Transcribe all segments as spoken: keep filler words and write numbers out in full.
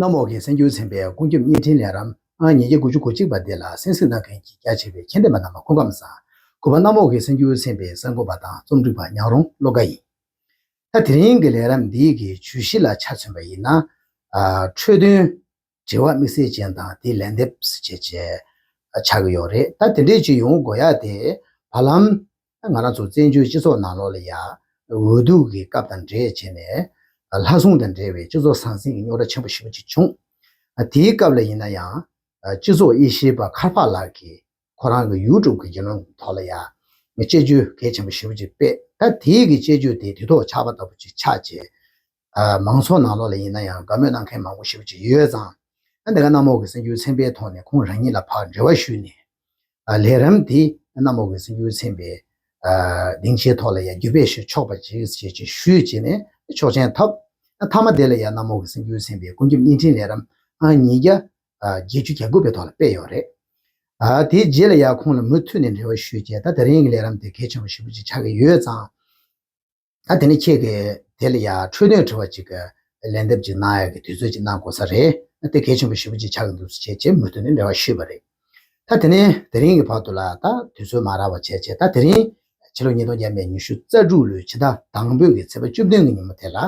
གནམ་འོག་གི་གསར་འགྱུར་ཚན་པའི་ཀུན་ཁྱབ་བརྙན་འཕྲིན་ལས་རིམ་ཨང་ཉིས་བརྒྱ་དགུ་བཅུ་གོ་གཅིག་པ་འདི་ལ་གསན་གཟིགས་གནང་མཁན་གྱི་རྒྱ་ཆེ་བའི་མཁྱེན་ལྡན་པ་རྣམ་པ་སྐུ་ཁམས་བཟང་། གུས་པ་གནམ་འོག་གི་གསར་འགྱུར་ཚན་པའི་གསར་འགོད་པ་དང་རྩོམ་སྒྲིག་པ་ཉག་རོང་བློ་དགའ་ཡིན། ད་དེ་རིང་གི་ལས་རིམ་འདིའི་གི་བརྗོད་གཞི་ལ་ཆ་མཚོན་པ་ཡིན་ན། ཨ་འཕྲོས་དོན། དྲི་བ་དམིགས་བསལ་ཅན་དང་དེའི་ལན་འདེབས་ཟེར་བྱས་བྱས་ཆགས་ཀྱི་ཡོད་རེད། ད་དེ་འདྲས་ཅིག་ཡོང་དགོས་ཡ་དེ་བར་ལམ་ང་རང་ཚོ་བཙན་བྱོལ་སྤྱི་ཚོགས་ནང་ལོགས་ལ་ཡ་འོས་བསྡུ་གི་སྐབས་དང་འབྲེལ་བྱས་ནས་ལྷ་སྲུང་དང་འབྲེལ་བའི་སྤྱི་ཚོགས་ཟང་ཟིང་གི་རྙོག་དྲ་ཆེན་པོ་ཞེ་པོ་ཅིག་བྱུང་། ཨ་དེའི་སྐབས་ལ་ཡིན་ན་ཡང་ཨ་སྤྱི་ཚོགས་དབྱེ་ཞིབ་པ་མཁར་འཕགས་ལགས་ཀྱིས་ཁོ་རང་གི་ཡུ་ཊུབ་གི་བརྒྱུད་ལམ་ཐོག་ལ་ཡ་དཔྱད་བརྗོད་གལ་ཆེན་པོ་ཞེ་པོ་ཅིག་སྤེལ། ད་དེའི་གི་དཔྱད་བརྗོད་དེ་དུས་ཐོག་ཆགས་པ་ལྟ་བུ་ཅིག་ཆགས་བྱས། ཨ་མང་ཚོགས་ནང་ལོགས་ལ་ཡིན་ན་ཡང་དགའ་མོས་གནང་མཁན་མང་པོ་ཞེ་པོ་ཅིག་ཡོད་ཙང་། ཨ་འདི་ག་གནམ་འོག་གི་གསར་འགྱུར་ཚན་པའི་ཐོག་ནས་ཁོང་རང་ཉིད་ལ་ཕར་འབྲེལ་བ་ཞུས་ནས། ཨ་ལས་རིམ་དེ་གནམ་འོག་གི་གསར་འགྱུར་ཚན་པའི་ཨ་སྡིངས་ཆའི་ཐོག་ལ་ཡང་བརྒྱུད་སྤེལ་ཞུ་ཆོག་པ་ཅིག་ཞེས་ཅིག་ཞུས་བྱས་ནས་ཆོག་མཆན་ཐོབ། ཨ་མཐའ་མ་དེ་ལ་ཡང་གནམ་འོག་གི་གསར་འགྱུར་ཚན་པའི་ཀུན་ཁྱབ་བརྙན་འཕྲིན་ལས་རིམ་ཨང་ཉིས་བརྒྱ་ཨ་བརྒྱད་ཅུ་གྱ་དགུ་པའི་ཐོག་ལ་སྤེལ་ཡོད་རེད། ཨ་དེའི་རྗེས་ལ་ཡང་ཁོང་ལ་མུ་མཐུད་ནས་འབྲེལ་བ་ཞུས་བྱས། ད་དེ་རིང་གི་ལས་རིམ་དེ་གལ་ཆེན་པོ་ཞེ་པོ་ཅིག་ཆགས་ཀྱི་ཡོད་ཙང་། ད་དེ་ནས་ཁྱེད་ཀྱིས་དེ་ལ་ཡ་འཕྲོས་དོན་དྲི་བ་ཅིག་གི་ལན་འདེབས་ཅིག་གནང་ཡག་གི་དུས་ཚོད་ཅིག་གནང་དགོས་ས་རེད། དེ་གལ་ཆེན་པོ་ཞེ་པོ་ཅིག་ཆགས་ཀྱི་འདུག་ཟེར་བྱས་བྱས་མུ་མཐུད་ནས་འབྲེལ་བ་ཞུས་པ་རེད། ད་དེ་ནས་དེ་རིང་གི་བར་དུ་ལ་ད་དུས་ཚོད་མ་རག་པ་བྱས་བྱས། ད་དེ་རིང་ཕྱི་ལོ་ཉིས་སྟོང་ཉི་ཤུ་རྩ་དྲུག་ལོའི་ཕྱི་ཟླ་དང་པོའི་གི་ཚེས་པ་བཅུ་བདུན་གི་ཉིན་མོ་དེ་ལ་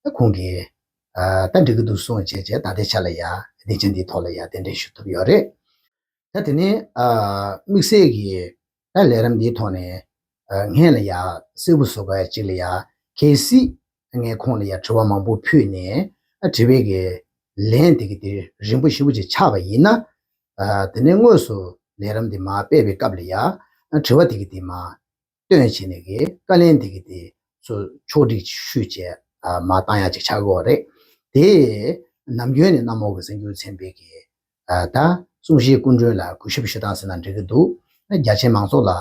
ད་ཁོང་གིས་ཨ་ད་འགྲིག་གི་འདུག་གསུངས་བྱས་བྱས། ད་ལྟའི་ཆ་ལ་ཡ་སྡིངས་ཆ་འདིའི་ཐོག་ལ་ཡ་གདན་འདྲེན་ཞུ་ཐུབ་ཡོད་རེད། ད་དེ་ནས་ཨ་དམིགས་བསལ་གྱི་ད་ལས་རིམ་འདིའི་ཐོག་ནས་ཨ་སྔོན་ལ་ཡ་གསལ་པོ་བཟོ་དགོས་ཡ་གཅིག་ལ་ཡ། གལ་སྲིད་ངས་ཁོང་ལ་ཡ་དྲི་བ་མང་པོ་ཕུལ་ནས་ཨ་དྲི་བའི་གི་ལན་དེ་གི་དེ་རིང་པོ་ཞེ་པོ་ཅིག་ཆགས་པ་ཡིན་ན། ཨ་དེ་ནས་དངོས་སུ་ལས་རིམ་དེ་མར་སྤེལ་བའི་སྐབས་ལ་ཡ་ཨ་དྲི་བ་དེ་གི་དེ་མར་བཏོན་བྱས་ནས་གི་བཀའ་ལན་དེ་གི་དེ་ཚོ་ཕྱོགས་སྒྲིག་ཞུས་བྱས་ཨ་མར་བཏང་ཡ་ཅིག་ཆགས་ཀྱི་ཡོད་རེད། དེ་ནམ་རྒྱུན་ནས་གནམ་འོག་གི་གསར་འགྱུར་ཚན་པའི་གི་ཨ་ད་གསུང་བཤད་སྐུ་མགྲོན་ལ་གུས་ཞབས་ཞུ་སྟངས་ཟེར་ན་འགྲིག་གི་འདུག་ཨ་རྒྱ་ཆེའི་མང་ཚོགས་ལ་ཨ་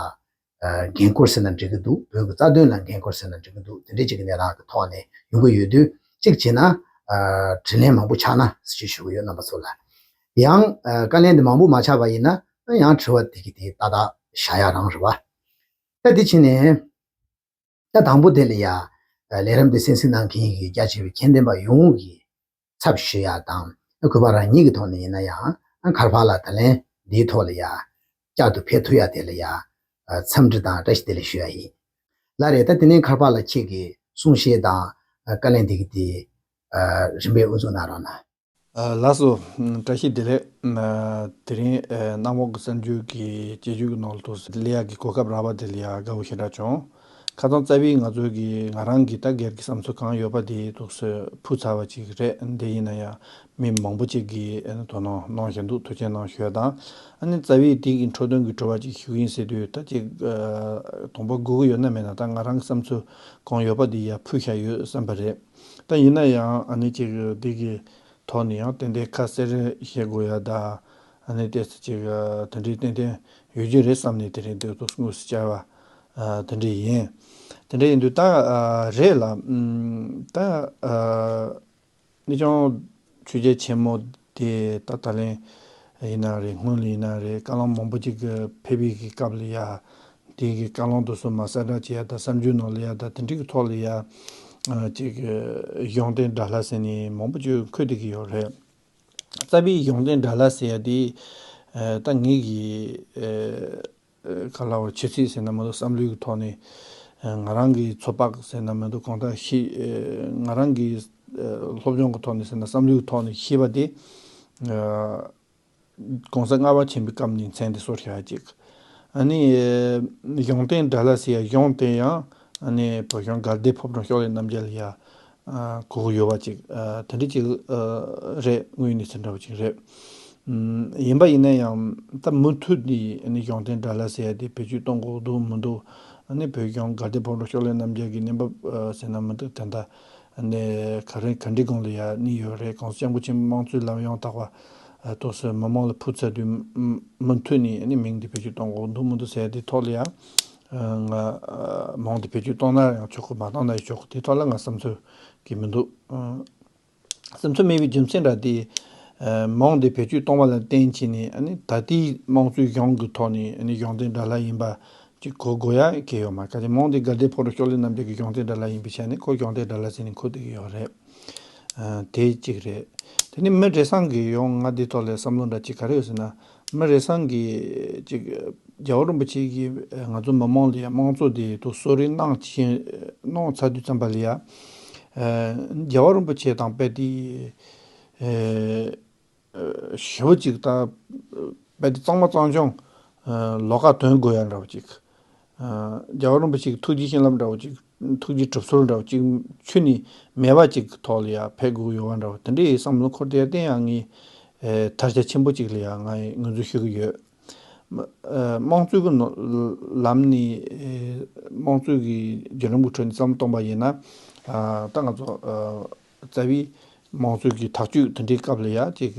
འགན་ཁུར་ཟེར་ན་འགྲིག་གི་འདུག་བོད་ཀྱི་རྩ་དོན་ལ་འགན་ཁུར་ཟེར་ན་འགྲིག་གི་འདུག་དེ་འདྲའི་ཅིག་གི་གནས་སྟངས་ཀྱི་ཐོག་ནས་ཡོང་གི་ཡོད་དུས། གཅིག་བྱས་ན་ཨ་དྲིས་ལན་མང་པོ་ཆགས་ན་ཟེར་ཞུ་གི་ཡོད། རྣམ་པ་ཚོ་ལ་ཡང་ཨ་བཀའ་ལན་དེ་མང་པོ་མ་ཆགས་པ་ཡིན་ན་ཡང་དྲི་བ་དེ་གི་དེ་ཏག་ཏག་བཞག་ཡ་རང་རེད་བ། ད་དེ་ཕྱིན་ནས། ད་དང་པོ་དེ་ལ་ཡ། ལས་རིམ་འདི་གསན་གཟིགས་གནང་མཁན་གྱི་རྒྱ་ཆེ་བའི་མཁྱེན་ལྡན་པ་ཡོངས་ཀྱི་ཚབ་ཞུ་ཡ་དང་། གུས་པ་རང་ཉིད་ཀྱི་ཐོག་ནས་ཡིན་ན་ཡང་། མཁར་འཕགས་ལ་ད་ལན་འདིའི་ཐོག་ལ་ཡ། བསྐྱར་དུ་ཕེབས་ཐུབ་ཡ་དེ་ལ་ཡ། འཚམས་འདྲི་དང་བཀྲ་ཤིས་བདེ་ལེགས་ཞུ་ཡ་ཡིན། ལགས་རེད། ད་དེ་ནས་མཁར་འཕགས་ལ་ཁྱེད་ཀྱི་གསུང་བཤད་དང་། བཀའ་ལན་འདི་གི་དེ། རིམ་པས་དབུ་འཛུགས་གནང་རོགས་གནང་། ལགས་སོ། བཀྲ་ཤིས་བདེ་ལེགས། དེ་རིང་གནམ་འོག་གི་གསར་འགྱུར་གྱི་དཔྱད་བརྗོད་ཀྱི་ནང་ལ་ཐུགས་སུ་སླེབས་ཡག་གི་གོ་སྐབས་རག་པ་དེ་ལ་ཡང་དགའ་བོ་ཞེ་དྲག་བྱུང་། ཁ་སང་རྩ་བའི་ང་ཚོ་གི་ང་རང་གི་ད་སྒེར་གྱི་བསམ་ཚུལ་གང་ཡོད་པ་དེ་ཐུགས་སུ་ཕུལ་ཚར་བ་ཅིག་རེད། འདི་ཡིན་ན་ཡང་མི་མང་པོ་ཅིག་གིས་དོ་སྣང་གནང་བཞིན་འདུག་ཐུགས་རྗེ་གནང་ཞུ་ཡ་དང་། ཨ་ནི་རྩ་བའི་དེ་གི་འཕྲོས་དོན་གྱི་དྲི་བ་ཅིག་ཞུ་གི་ཡིན་ཟེར་དུས། ད་ཅིག་དང་པོ་དགོས་ཀྱི་ཡོད་ན་མེད་ན་ད་ང་རང་གི་བསམ་ཚུལ་གང་ཡོད་པ་དེ་ཡང་ཕུལ་བཞག་ཡོད་བསམ་པ་རེད། ད་ཡིན་ན་ཡང་ཨ་ནི་ཅིག་འདི་གི་ཐོག་ནས་ཡང་ཏན་ཏན་ཁ་གསལ་བཤད་དགོས་ཡ་ད། ཨ་ནི་ཏོག་ཙམ་ཅིག་དེ་འདྲའི་ཏན་ཏན་ཡོད་རྒྱུ་རེད་བསམ་ནས་དེ་རིང་འདི་ཐུགས་དངོས་སུ་བཅར་བ་དེ་འདྲ་ཡིན། དེ་འདྲ་ཡིན་དུས་ད་རེད་ལ། ད་ནི་ཅང་ཆོས་རྒྱལ་ཆེན་མོ་དེ་ད་ད་ལན་ཡིན་ན་རེད། སྔོན་ལ་ཡིན་ན་རེད། བཀའ་བློན་མང་པོ་ཅིག་གི་ཕེབས་པའི་གི་སྐབས་ལ་ཡ། དེ་གི་བཀའ་བློན་དེ་ཚོ་མར་གསལ་བསྒྲགས་བྱེད་ཡ་ད་གསར་འགྱུར་ནང་ལ་ཡ་ད་དེ་འདྲའི་གི་ཐོག་ལ་ཡ། ཅིག་གཞུང་དོན་དགྲ་ལྷ་ཟེར་ནས་མང་པོ་ཅིག་འཁོད་བསྡད་ཀྱི་ཡོད་རེད། རྩ་བའི་གཞུང་དོན་དགྲ་ལྷ་ཟེར་ཡ་དེ། ད་ངེད་ཀྱི་ག་ལ་བ་ཆོས་ཚིག་ཟེར་ན་མི་འདུག་བསམ་བློའི་གི་ཐོག་ནས། ང་རང་གི་ཚོད་དཔག་ཟེར་ན་མི་འདུག་གང་ལྟར་ཤེས། ང་རང་གི་སློབ་སྦྱོང་གི་ཐོག་ནས་ཟེར་ན་བསམ་བློའི་གི་ཐོག་ནས་ཤེས་པ་དེ། གོང་ས་ལྔ་པ་ཆེན་པོའི་སྐབས་ནས་མཚན་དེ་གསོལ་བཞག་ཅིག་ཨ་ནི། གཞུང་དོན་དགྲ་ལྷ་ཟེར་ཡ་གཞུང་དེ་ཡང་ཨ་ནི་བོད་གཞུང་དགའ་ལྡན་ཕོ་བྲང་ཤོག་ལེབ་རྣམ་རྒྱལ་ལ་ཡ་གོ་གི་ཡོད་པ་ཅིག་དེ་འདྲ་ཅིག་རེད། དངོས་གནས་ཚུལ་འདྲ་བ་ཅིག་རེད། ཡིན་པ་ཡིན་ན་ཡང་ད་མུ་མཐུད་ནས་ཨ་ནི་གཞུང་དོན་དགྲ་ལྷ་ཟེར་ཡ་དེ་བེད་སྤྱོད་གཏོང་དགོས་འདུག་མི་འདུག་ཨ་ནི་བོད་གཞུང་དགའ་ལྡན་ཕོ་བྲང་ཤོག་ལེབ་རྣམ་རྒྱལ་གྱི་བསྣན་པ་ཟེར་ན་མི་འདུག་དེ་འདྲ། ནས་ག་རེ་ག་འདྲའི་སྒང་ལ་ཡ་གནས་ཡོད་རེད། གོང་ས་སྐྱབས་མགོན་ཆེན་པོ་དམངས་གཙོའི་ལམ་ཡང་དག་པ་ཏོག་ཙམ་མི་མང་ལ་ཕུལ་ཚར་དུས། མུ་མཐུད་ནས་ནི་མིང་འདི་བེད་སྤྱོད་གཏོང་དགོས་འདུག་མི་འདུག་ཟེར་དེ་ཐོག་ལ་ཡ། ང་མིང་འདི་བེད་སྤྱོད་གཏོང་ན་ཡང་ཆོག་གི། མ་གཏོང་ན་ཡང་ཆོག་གི། དེ་ཐོག་ལ་ང་བསམ་ཚུལ་གི་མི་འདུག་བསམ་ཚུལ་མེད་པའི་རྒྱུ་མཚན་འདྲ་དེ། མིང་འདི་བེད་སྤྱོད་གཏོང་བ་ལ་བརྟེན་བྱས་ནས་ནི་ད་ལྟའི་དམངས་གཙོའི་གཞུང་གི་ཐོག་ནས་ནི་གཞུང་དོན་དགྲ་ལྷ་ཡིན་པ། ཅིག་གོ་དགོས་ཡ་གལ་ཡོད་མ་རེད། གལ་ཏེ་མིང་འདི་དགའ་ལྡན་ཕོ་བྲང་ཤོག་ལེབ་རྣམ་རྒྱལ་གྱི་གཞུང་དོན་དགྲ་ལྷ་ཡིན་པའི་ཆ་ནས་ཁོ་གཞུང་དོན་དགྲ་ལྷ་ཟེར་ནས་འཁོད་བསྡད་ཀྱི་ཡོད་རེད། དེ་གཅིག་རེད། དེ་ནི་མི་རེ་ཟུང་གིས་ཡང་ང་འདི་ཐོག་ལ་བསམ་བློ་འདྲ་ཅིག་ག་རེ་ཡོད་ཟེར་ན། མི་རེ་ཟུང་གིས་ཅིག་རྒྱལ་བ་རིན་པོ་ཆེ་གིས་ང་ཚོ་མི་མང་ལ་ཡ་དམངས་གཙོ་དེ་ཐོག་གསོལ་རས་གནང་ཕྱིན་གནང་ཚར་དུས་ཙམ་པ་ལ་ཡ། རྒྱལ་བ་རིན་པོ་ཆེ་དང་དཔེ་དེ། ཞེ་པོ་ཅིག་ད། དཔེ་དེ་གཙང་མ་གཙང་རྐྱང་ལོགས་ཀ་དོན་དགོས་ཡ་འདྲ་བོ་ཅིག་རྒྱལ་བ་རིན་པོ་ཆེའི་ཐུགས་རྗེ་བྱིན་རླབས་འདྲ་བོ་ཅིག་ཐུགས་རྗེ་གྲུབ་སོལ་འདྲ་བོ་ཅིག་ཁྱོན་ནས་མེད་པ་ཅིག་གི་ཐོག་ལ་ཡ་ཕེབས་དགོས་ཡོད་པ་འདྲ་བོ་དེ་འདྲའི་བསམ་བློ་འཁོར་དེ་ཡ་བརྟེན་ཡང་ངས་ཐལ་ཆ་ཆེན་པོ་ཅིག་ལ་ཡ་ང་ངོས་འཛིན་ཞུ་གི་ཡོད། དམངས་གཙོའི་གི་ནོ་ལམ་ནས་དམངས་གཙོའི་གི་བརྒྱུད་རིམ་གི་ཁྲོད་ནས་བསམ་བློ་གཏོང་པ་ཡིན་ན། ད་ང་ཚོ། རྩ་བའི་དམངས་གཙོའི་གི་ཐག་གཅོད་དེ་འདྲའི་སྐབས་ལ་ཡ་ཅིག་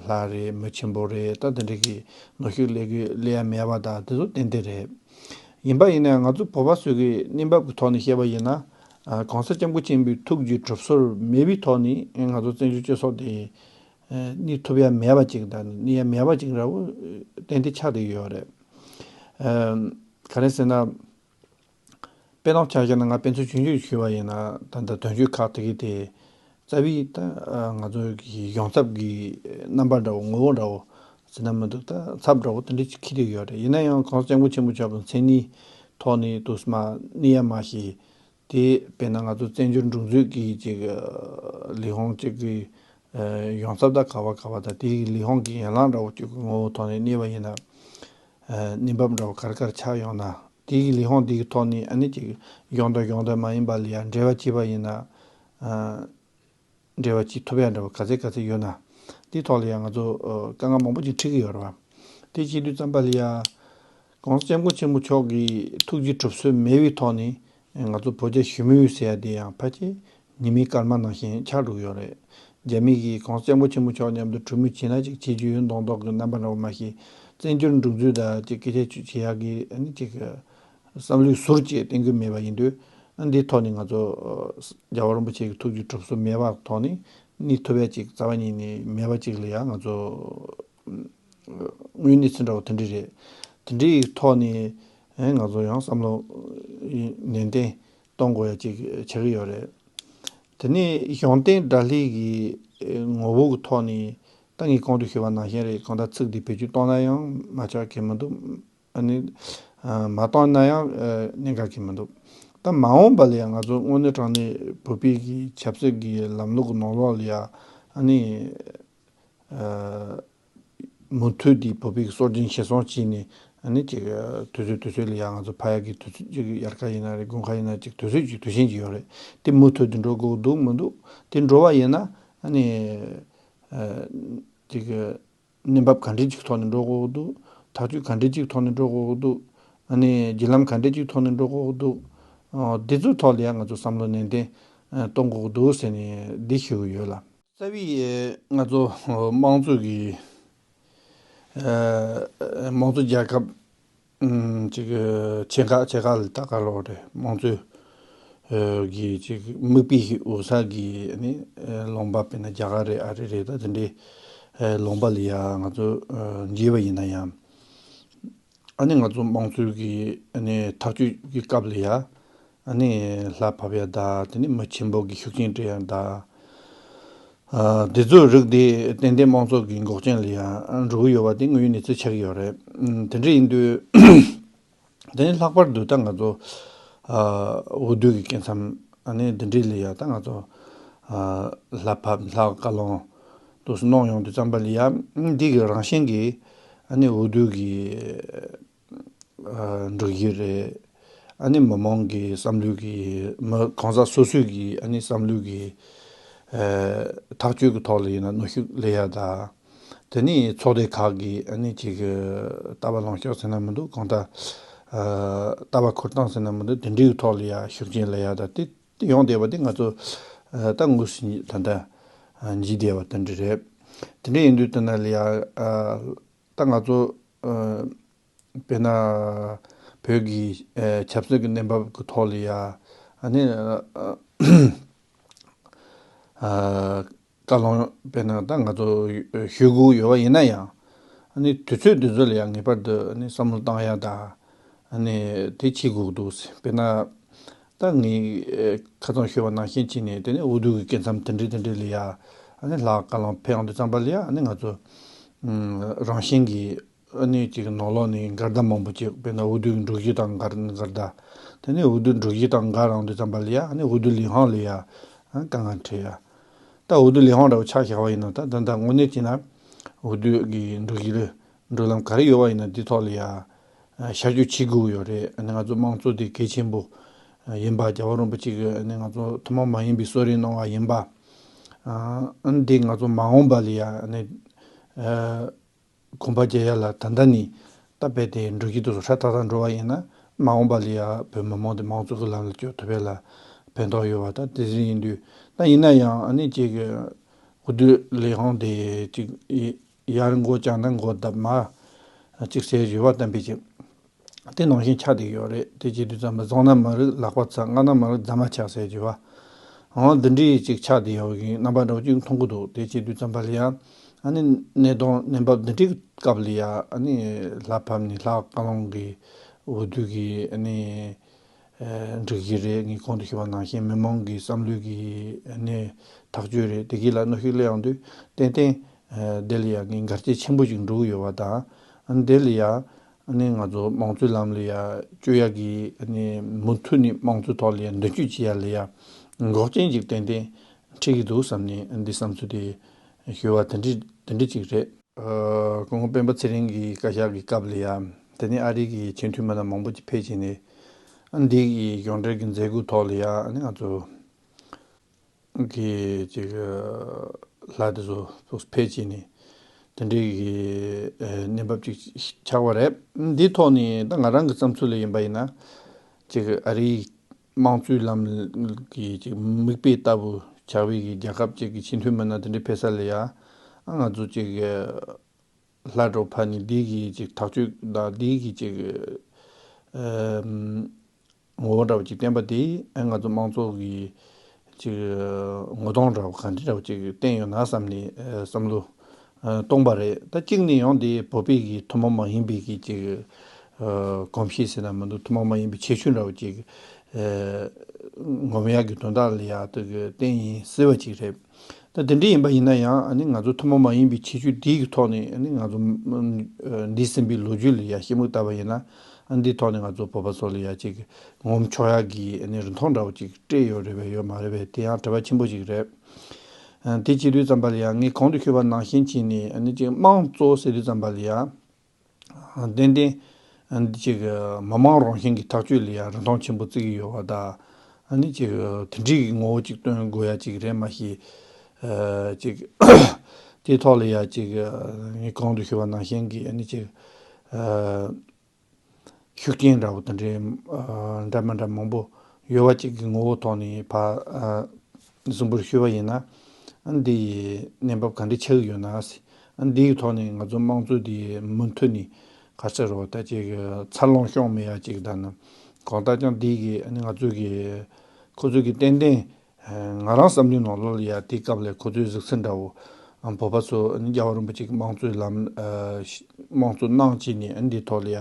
ལྷ་རེད་མི་ཆེན་པོ་རེད་ད་དེ་འདྲའི་གི་ནོར་ཤུགས་ལས་གི་ལས་ཡ་མེད་པ་དང་དེ་ཚོ་ཏན་ཏན་རེད། ཡིན་པ་ཡིན་ན་ང་ཚོ་བོད་པ་ཚོའི་གི་གནས་བབ་གི་ཐོག་ནས་བཤད་པ་ཡིན་ན། གོང་ས་སྐྱབས་མགོན་ཆེན་པོའི་ཐུགས་རྗེ་གྲུབ་སོལ་མེད་པའི་ཐོག་ནས་ང་ཚོ་བཙན་བྱོལ་སྤྱི་ཚོགས་དེ་གནས་ཐུབ་ཡ་མེད་པ་ཅིག་དང་གནས་ཡ་མེད་པ་ཅིག་འདྲ་བོ་ཏན་ཏན་ཆགས་བསྡད་ཡོད་རེད། ག་རེ་ཟེར་ན། དཔེ་དང་ཆ་བཞག་ན་ང་དཔེ་མཚོན་ཆུང་ཆུང་ཞུས་པ་ཡིན་ན་ད་ལྟ་དོན་གཅོད་ཁག་དེ་གའི་དེ་རྩ་བའི་ད་ང་ཚོ་གི་གཞུང་ཚབ་ཀྱི་རྣམ་པ་འདྲ་བོ་ངོ་བོ་འདྲ་བོ་ཟེར་ན་མི་འདུག་ད་ཚབ་འདྲ་བོ་དེ་འདྲ་ཅིག་འཁྱེར་བསྡད་ཡོད་རེད། ཡིན་ན་ཡང་གོང་ས་སྐྱབས་མགོན་ཆེན་པོ་མཆོག་གི་མཚན་གནས་ཐོག་ནས་དུ་མ་གནས་ཡ་མ་ཤེས་དེ་དཔེར་ན་ང་ཚོ་བཙན་བྱོལ་སྒྲིག་འཛུགས་ཀྱི་ཅིག་ལས་ཁུངས་ཅིག་གི་གཞུང་ཚབ་དང་ག་བ་ག་བ་དང་དེའི་ལས་ཁུངས་ཀྱི་ཡན་ལག་འདྲ་བོ་ཅིག་གི་ངོ་བོ་ཐོག་ནས་གནས་པ་ཡིན་ན། གནས་བབ་འདྲ་བོ་ག་རེ་ག་རེ་ཆགས་ཡོང་ན་དེའི་ལས་ཁུངས་དེའི་ཐོག་ནས་ཨ་ནི་ཅིག་གཞུང་དང་གཞུང་དང་མ་ཡིན་པ་ལ་ཡང་འབྲེལ་བ་བྱས་པ་ཡིན་ན། འབྲེལ་བ་བྱེད་ཐུབ་ཡ་འདྲ་བོ་ག་ཚད་ག་ཚད་ཡོད་ན། དེའི་ཐོག་ལ་ཡང་ང་ཚོ་དཀའ་ངལ་མང་པོ་ཅིག་འཕྲད་ཀྱི་ཡོད་རེད་བ། དེ་བྱེད་དུས་ཙམ་པ་ལ་ཡ། གོང་ས་སྐྱབས་མགོན་ཆེན་པོ་མཆོག་གི་ཐུགས་རྗེ་གྲུབ་སོལ་མེད་པའི་ཐོག་ནས་ང་ཚོ་བོད་རྒྱ་ཞི་མོལ་ཟེར་ཡ་དེ་ཡང་ཕལ་ཆེར་ཉི་མའི་སྐར་མ་ནང་བཞིན་ཆགས་འགྲོ་གི་ཡོད་རེད། རྒྱ་མི་གིས་གོང་ས་སྐྱབས་མགོན་ཆེན་པོ་མཆོག་མཉམ་དུ་གྲོས་མོལ་བྱེད་ན་ཅིག་བྱེད་རྒྱུ་ཡོད་མདོག་མདོག་གི་རྣམ་པ་འདྲ་བོ་མ་ཤེས། བཙན་བྱོལ་འགྲིག་འཛུགས་དང་ཅིག་སྐད་ཆ་བྱེད་ཡག་གི་ཨ་ནི་ཅིག་བསམ་བློའི་ཟུར་ཅིག་གཏོང་གི་མེད་པ་ཡིན་དུས། ཨ་འདིའི་ཐོག་ནས་ང་ཚོ་རྒྱལ་བ་རིན་པོ་ཆེ་གི་ཐུགས་རྗེ་གྲུབ་སོལ་མེད་པ་ཐོག་ནས་གནས་ཐུབ་ཡ་ཅིག་རྩ་བ་ཉིད་ནས་མེད་པ་ཅིག་ལ་ཡ་ང་ཚོ་དངོས་གནས་ཚུལ་འདྲ་བོ་དེ་འདྲ་རེད། དེ་འདྲའི་ཐོག་ནས་ཨེ་ང་ཚོ་ཡང་བསམ་བློ་ནན་ཏན་གཏོང་དགོས་ཡ་ཅིག་ཆགས་ཀྱི་ཡོད་རེད། དེ་ནས་གཞུང་བསྟེན་དགྲ་ལྷའི་གི་ངོ་བོ་གི་ཐོག་ནས་ད་ངས་གོང་དུ་ཞུས་པ་ནང་བཞིན་རེད། གང་ལྟར་ཚིག་འདི་བེད་སྤྱོད་གཏོང་ན་ཡང་མ་ཆགས་ཀྱི་མི་འདུག་ཨ་ནི་མ་གཏོང་ན་ཡང་གནད་འགག་གི་མི་འདུག་ད་མ་འོངས་པ་ལ་ཡང་ང་ཚོ་དངོས་གནས་དྲང་གནས་བོད་པའི་གི་ཆབ་སྲིད་ཀྱི་ལམ་ལུགས་ཀྱི་ནང་ལོགས་ལ་ཡང་ཨ་ནི། མུ་མཐུད་དེ་བོད་པའི་སྲོལ་རྒྱུན་གཞིར་བཟུང་བྱས་ནས་ཨ་ནི་ཅིག་དུས་ཚོད་དུས་ཚོད་ལ་ཡང་ང་ཚོ་ཕ་ཡག་གི་དུས་ཚོད་ཅིག་དབྱར་ཁ་ཡིན་ན་རེད། དགུན་ཁ་ཡིན་ན་ཅིག་དུས་ཚོད་ཅིག་དུས་ཆེན་ཅིག་ཡོད་རེད། དེ་མུ་མཐུད་དུ་འགྲོ་དགོས་འདུག་མི་འདུག་དེ་འགྲོ་བ་ཡིན་ན་ཨ་ནི་ཅིག་གནས་བབ་ག་འདྲ་ཅིག་ཐོག་ནས་འགྲོ་དགོས་འདུག་ཐག་གཅོད་ག་འདྲ་ཅིག་ཐོག་ནས་འགྲོ་དགོས་འདུག་ཨ་ནི་བརྒྱུད་ལམ་ག་འདྲ་ཅིག་ཐོག་ནས་འགྲོ་དགོས་འདུག་འདི་ཚོའི་ཐོག་ལ་ཡང་ང་ཚོ་བསམ་བློ་ནན་ཏན་གཏོང་དགོས་འདུག་ཟེར་ནས་འདི་ཞུ་གི་ཡོད་ལ། རྩ་བའི་ང་ཚོ་དམངས་གཙོ་གི་དམངས་གཙོ་རྒྱལ་ཁབ་ཅིག་ཆེ་ཁག་ཆེ་ཁག་ལ་ད་ག་ལོག་རེད། དམངས་གཙོ་གི་ཅིག་མིག་དཔེ་ཞིག་འོད་ས་གི་ནི་ལུང་པ་དཔེར་ན་རྒྱ་གར་རེད། ཨ་རི་རེད། ད་དེ་འདྲའི་ལུང་པ་ལ་ཡ་ང་ཚོ་མཇལ་བ་ཡིན་ན་ཡང་། ཨ་ནི་ང་ཚོ་དམངས་གཙོའི་གི་ཨ་ནི་ཐག་གཅོད་ཀྱི་སྐབས་ལ་ཡ། ཨ་ནི་ལྷ་ཕབ་ཡ་ད་དེ་ནི་མི་ཆེན་པོ་གི་ཤུགས་རྐྱེན་སྤྲད་ཡ་ད། ཨ་དེ་ཚོའི་རིགས་དེ་ཏན་ཏན་དམངས་གཙོ་གི་འགོག་རྐྱེན་ལ་ཡ་འགྲོ་གི་ཡོད་པ་དེ་དངོས་ཡོད་གནས་ཚུལ་ཆགས་ཀྱི་ཡོད་རེད། ཨ་དེ་འདྲ་ཡིན་དུས་དེ་ནི་ལྷག་པར་དུ་ད་ང་ཚོ་ཨ་འོས་བསྡུ་གི་སྐབས་མཚམས་ཨ་ནི་དེ་འདྲ་ལ་ཡ་ད་ང་ཚོ་ཨ་ལྷ་ཕབ་ལྷ་བཀའ་ལུང་དུ་གནང་ཡོང་དུས་ཙམ་པ་ལ་ཡ་འདི་གི་རང་བཞིན་གྱི་ཨ་ནི་འོས་བསྡུ་གི་ཨ་འགྲིག་གཞི་རེད། ཨ་ནི་མི་མང་གི་བསམ་བློའི་གི་མི་གང་ཟག་སོ་སོའི་གི་ཨ་ནི་བསམ་བློའི་གི་ཨ་ཐག་གཅོད་ཀྱི་ཐོག་ལ་ཡིན་ན་གནོན་ཤུགས་སླེབས་ཡ་ད། དེ་ནས་ཚོགས་སྡེ་ཁག་གི་ཨ་ནི་ཅིག་ལྟ་བ་ལངས་ཕྱོགས་ཟེར་ན་མི་འདུག་གང་ལྟར་ཨ་ལྟ་བ་འཁུར་སྟངས་ཟེར་ན་མི་འདུག་དེ་འདྲའི་ཐོག་ལ་ཡ་ཤུགས་རྐྱེན་སླེབས་ཡ་ད་དེ་དེ་ཡོང་བསྡད་པ་དེ་ང་ཚོ་ཨ་ད་དངོས་སུ་ད་ལྟ་ཨ་མཇལ་བསྡད་པ་དེ་འདྲ་རེད། དེ་འདྲ་ཡིན་དུས་དེ་ན་ལ་ཡ་ཨ། ད་ང་ཚོ་ཨ་དཔེར་ན་བོད་ཀྱི་ཨ་ཆབ་སྲིད་ཀྱི་གནས་བབ་ཀྱི་ཐོག་ལ་ཡ་ཨ་ནི་ཨ་བཀའ་བློན་དཔེར་ན་ད་ང་ཚོ་ཞུ་དགོས་ཡོད་པ་ཡིན་ན་ཡང་ཨ་ནི་དུས་ཚོད་དུས་ཚོད་ལ་ཡང་ངེས་པར་དུ་ཨ་ནི་བསམ་བློ་བཏང་ཡ་དང་ཨ་ནི་དེ་བྱེད་དགོས་ཀྱི་འདུག་ཟེར། དཔེར་ན། ད་ངས་ཨེ་ཁ་སང་ཞུས་པ་ནང་བཞིན་བྱས་ནས་དེ་ནས་འོས་བསྡུ་གི་སྐབས་མཚམས་དེ་འདྲ་དེ་འདྲ་ལ་ཡ་ ཨ་ནི་ལྷག་བཀའ་བློན་ཕེབས་ཡོང་དུས་ཙམ་པ་ལ་ཡ་ཨ་ནི་ང་ཚོ་ཨམ་རང་བཞིན་གྱིས་ཨ་ནི་ཅིག་ནང་ལོགས་ནས་འགལ་ཟླ་མང་པོ་ཅིག་དཔེར་ན་འོས་བསྡུའི་འགྲོ་གཞི་དང་འགལ་འགལ་ཟླ། དེ་ནས་འོས་བསྡུའི་འགྲོ་གཞི་དང་འགལ་ཡོང་དུས་ཙམ་པ་ལ་ཡ་ཨ་ནི་འོས་བསྡུ་ལས་ཁུངས་ལ་ཡ་ཨ་དཀའ་ངལ་འཕྲད་ཡ། ད་འོས་བསྡུ་ལས་ཁུངས་འདྲ་བོ་ཆ་བཞག་པ་ཡིན་ན་ད་ད་ལྟ་དངོས་གནས་བྱས་ན་འོས་བསྡུ་གི་འགྲོ་གཞི་ལ་འགྲོ་ལམ་ག་རེ་ཡོད་པ་ཡིན་ན་འདི་ཐོག་ལ་ཡ་ཤར་བསྐྱོད་བྱེད་དགོས་ཡོད་རེད། ཨ་ནི་ང་ཚོ་དམངས་གཙོ་དེ་གལ་ཆེན་པོ་ཡིན་པ། རྒྱལ་བ་རིན་པོ་ཆེ་གིས་ཨ་ནི་ང་ཚོ་ཐུན་མོང་མ་ཡིན་པའི་གསོལ་རས་གནང་བ་ཡིན་པ། ཨ་འདི་ང་ཚོ་མ་འོངས་པ་ལ་ཡ་ཨ་ནི་གོམ་པ་རྒྱག་ཡ་ལ་ད་ལྟ་ནས་ད་རྦད་དེ་འགྲོ་གཞི་དེ་ཚོ་ཧྲ་ཐག་ཐག་འགྲོ་བ་ཡིན་ན་མ་འོངས་པ་ལ་ཡ་བོད་མི་མང་དེ་དམངས་གཙོ་གི་ལམ་ལ་བསྐྱོད་ཐུབ་པ་ལ་ཕན་ཐོགས་ཡོད་པ་ད་དེ་བཞིན་ཡིན་དུས། ད་ཡིན་ན་ཡང་ཨ་ནི་ཅིག་འོས་བསྡུ་ལས་ཁུངས་དེ་ཅིག་ཡར་མགོ་བརྐྱངས་ན་མགོ་བརྡབ་མར་ཅིག་ཟེར་ཞུ་བ་བསྟན་པའི་ཅིག་དེ་ནང་བཞིན་ཆགས་བསྡད་ཡོད་རེད། དེ་བྱེད་དུས་ཙམ་པ་བཟང་ན་མ་རིག་ལག་པ་འཚལ། ངན་ན་མ་རིག་རྫ་མ་ཆགས་ཟེར་ཞུ་བ། འོ་འདི་འདྲའི་ཅིག་ཆགས་བསྡད་ཡོད་ཀྱི་རྣམ་པ་འདྲ་བོ་ཅིག་མཐོང་གི་འདུག་དེ་བྱེད་དུས་ཙམ་པ་ལ་ཡང་ཨ་ནི་གནས་སྟངས་གནས་བབ་འདི་འདྲའི་སྐབས་ལ་ཡང་ཨ་ནི་ལྷ་ཕབ་ནས་ལྷ་བཀའ་བློན་གྱི་འོས་བསྡུ་གི་ཨ་ནི་ཨ་སྒྲིག་གཞི་རེད། ངས་གོང་དུ་ཞུས་པ་ནང་བཞིན་མི་མང་གི་བསམ་བློའི་གི་ཨ་ནི་ཐག་གཅོད་རེད། དེ་གི་ལ་གནོན་ཤུགས་སླེབས་ཡོང་དུས་ཏན་ཏན་ཨ་དེ་ལ་ཡང་ངས་འགལ་རྐྱེན་ཆེན་པོ་ཞིག་འགྲོ་གི་ཡོད་པ་དང་། ཨ་ནི་དེ་ལ་ཡང་ཨ་ནི་ང་ཚོ་དམངས་གཙོའི་ལམ་ལ་ཡ་བསྐྱོད་ཡ་གི་ཨ་ནི་མུ་མཐུད་ནས་དམངས་གཙོའི་ཐོག་ལ་ཡ་མདུན་སྐྱོད་བྱེད་ཡ་ལ་ཡ་འགོག་རྐྱེན་ཅིག་ཏན་ཏན་འཕྲད་ཀྱི་འདུག་བསམ་ནས་འདི་བསམ་ཚུལ་དེ་ཞུ་བ་དེ་འདྲ་དེ་འདྲ་ཅིག་རེད། ཨ་སྐུ་ངོ་སྤེན་པ་ཚེ་རིང་གི་བཀའ་ཤག་གི་སྐབས་ལ་ཡ་དེ་ནས་ཨ་རི་གི་ཆེས་མཐོའི་མི་སྣ་མང་པོ་ཅིག་ཕེབས་བྱས་ནས་ཨ་འདི་གི་གཞུང་འབྲེལ་གྱི་མཛད་སྒོའི་ཐོག་ལ་ཡ་ཨ་ནི་ང་ཚོ་གི་ཅིག་ལྷ་དེ་ཚོ་ཕེབས་བྱས་ནས་དེ་འདྲའི་གི་གནས་བབ་ཅིག་ཆགས་པ་རེད། འདིའི་ཐོག་ནས་ད་ང་རང་གི་བསམ་ཚུལ་ལ་ཡིན་པ་ཡིན་ན་ཅིག་ཨ་རིའི་དམངས་གཙོའི་ལམ་གྱི་ཅིག་མིག་དཔེ་ལྟ་བུ་ཆགས་པའི་གི་རྒྱལ་ཁབ་ཅིག་གི་ཆེས་མཐོའི་མི་སྣ་དེ་འདྲའི་ཕེབས་ས་ལ་ཡ་ང་ཚོ་ཅིག་ལྷ་གྲོགས་ཕ་ནི་འདི་གི་ཅིག་ཐག་གཅོད་དང་འདི་གི་ཅིག་ཨམ་ངོ་བོ་འདྲ་བོ་ཅིག་བསྟན་པ་དེས་ང་ཚོ་དམངས་གཙོ་གི་ཅིག་ངོ་གདོང་འདྲ་བོ་ག་འདྲ་འདྲ་བོ་ཅིག་བསྟན་ཡོད་ན་བསམ་ནས་བསམ་བློ་གཏོང་པ་རེད། ད་གཅིག་ནས་ཡང་འདི་བོད་པའི་གི་ཐུན་མོང་མ་ཡིན་པའི་གི་ཅིག་གོམས་གཤིས་ཟེར་ན་མི་འདུག་ཐུན་མོང་མ་ཡིན་པའི་ཁྱད་ཆོས་འདྲ་བོ་ཅིག་ངོམ་ཡག་གི་དོན་དག་ལ་ཡག་ཏུ་གི་བསྟན་ཡིན་སྲིད་པ་ཅིག་རེད། ད་དེ་འདྲ་ཡིན་པ་ཡིན་ན་ཡང་ཨ་ནི་ང་ཚོ་ཐུན་མོང་མ་ཡིན་པའི་ཁྱད་ཆོས་དེའི་གི་ཐོག་ནས་ཨ་ནི་ང་ཚོ་འདས་ཟིན་པའི་ལོ་རྒྱུས་ལ་ཡ་ཞིབ་མོ་བལྟས་པ་ཡིན་ན་ཨ་འདིའི་ཐོག་ནས་ང་ཚོ་བོད་པ་ཚོ་ལ་ཡ་ཅིག་ངོམ་ཆོག་ཡག་གི་ཨ་ནི་རིན་ཐང་འདྲ་བོ་ཅིག་སྤྲད་ཡོད་རེད་པས་ཡོད་མ་རེད་པས་དེ་ཡང་དྲི་བ་ཆེན་པོ་ཅིག་རེད། དེ་བྱེད་དུས་ཙམ་པ་ལ་ཡ་ངས་གོང་དུ་ཞུས་པ་ནང་བཞིན་བྱས་ནས་ཨ་ནི་ཅིག་དམངས་གཙོ་ཟེར་དུས་ཙམ་པ་ལ་ཡ། ཏན་ཏན་འདི་ཅིག་མི་མང་རང་བཞིན་གྱི་ཐག་གཅོད་ལ་ཡང་རིན་ཐང་ཆེན་པོ་བརྩི་གི་ཡོད་པ་དང་། ཨ་ནི་ཅིག་དེ་འདྲའི་གི་ངོ་བོ་ཅིག་སྟོན་དགོས་ཡ་ཅིག་རེད་མ་གཞི། ཅིག་དེའི་ཐོག་ལ་ཡ་ཅིག་ངས་གོང་དུ་ཞུས་པ་ནང་བཞིན་གྱི་ཨ་ནི་ཅིག་ཤུགས་རྐྱེན་འདྲ་བོ་དེ་འདྲའི་འདྲ་མི་འདྲ་མང་པོ་ཡོད་པ་ཅིག་གི་ངོ་བོ་ཐོག་ནས་ཕར་གཟིགས་འབུལ་ཞུས་པ་ཡིན་ན། འདི་ཡི་གནས་བབ་ག་འདྲ་ཆགས་ཀྱི་ཡོད་ན། འདིའི་ཐོག་ནས་ང་ཚོ་དམངས་གཙོ་འདི་མུ་མཐུད་ནས་ག་ཚོད་རོ་ད་ཅིག་འཚར་ལོངས་བྱུང་མེད་ཡ་ཅིག་དང་ན། གང་ལྟར་ཀྱང་འདི་གི་ང་ཚོ་གི་ཁོ་ཚོ་གི་ཏན་ཏན་ང་རང་བསམ་བློའི་ནང་ལོགས་ལ་ཡ་དེའི་སྐབས་ལ་ཁོ་ཚོའི་གཟིགས་ཚུལ་འདྲ་བོ། བོད་པ་ཚོ་རྒྱལ་བ་རིན་པོ་ཆེ་གི་དམངས་གཙོའི་ལམ་དམངས་གཙོ་གནང་བྱས་ནས་འདིའི་ཐོག་ལ་ཡ་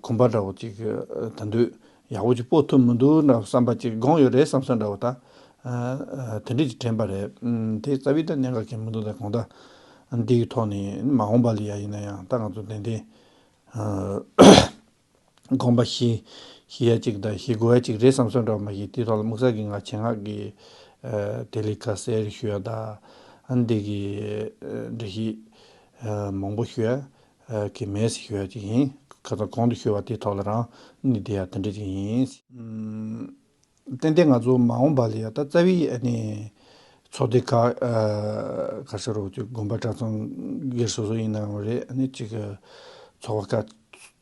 གོམ་པ་འདྲ་བོ་ཅིག་ད་འདོད་ཡག་པོ་ཅིག་སྤོ་ཐུབ་མི་འདུག་འདྲ་བསམ་པ་ཅིག་སྒོམ་ཡོད་རེད་བསམ་སོང་འདྲ་བོ་ད། དེ་འདྲས་ཅིག་དྲན་པ་རེད། དེ་རྩ་བའི་ད་གནད་འགག་གི་མི་འདུག་ད་གང་ལྟར་འདི་གི་ཐོག་ནས་མ་འོངས་པ་ལ་ཡ་ཡིན་ན་ཡང་ད་ང་ཚོ་ཏན་ཏན་དགོངས་པ་བཞེས་བཞེས་ཡ་ཅིག་དང་བཞེས་དགོས་ཡ་ཅིག་རེད་བསམ་སོང་འདྲ་བོ་མ་གཞི་དེ་ཐོག་ལ་དམིགས་བསལ་གྱི་ང་ཆེད་མངགས་ཀྱི་དེ་ལས་ཁ་གསལ་ཞུ་ཡ་དང་འདི་གི་འགྲེལ་བཤད་མང་པོ་ཞུ་ཡ། གི་མེད་ཞུ་ཡ་ཅིག་ཡིན། ཁ་སང་གོང་དུ་ཞུས་པ་དེའི་ཐོག་ལ་རང་ནི་དེ་ཡ་དེ་འདྲ་ཅིག་ཡིན། ཏན་ཏན་ང་ཚོ་མ་འོངས་པ་ལ་ཡ་ད་རྩ་བའི་ཨ་ནི་ཚོགས་སྡེ་ཁག་ག་ས་རུ་ཅིག་དགོན་པ་གྲྭ་ཚང་སྒེར་སོ་སོ་ཡིན་ནའང་རེད། ཨ་ནི་ཅིག་ཚོགས་པ་ཁག་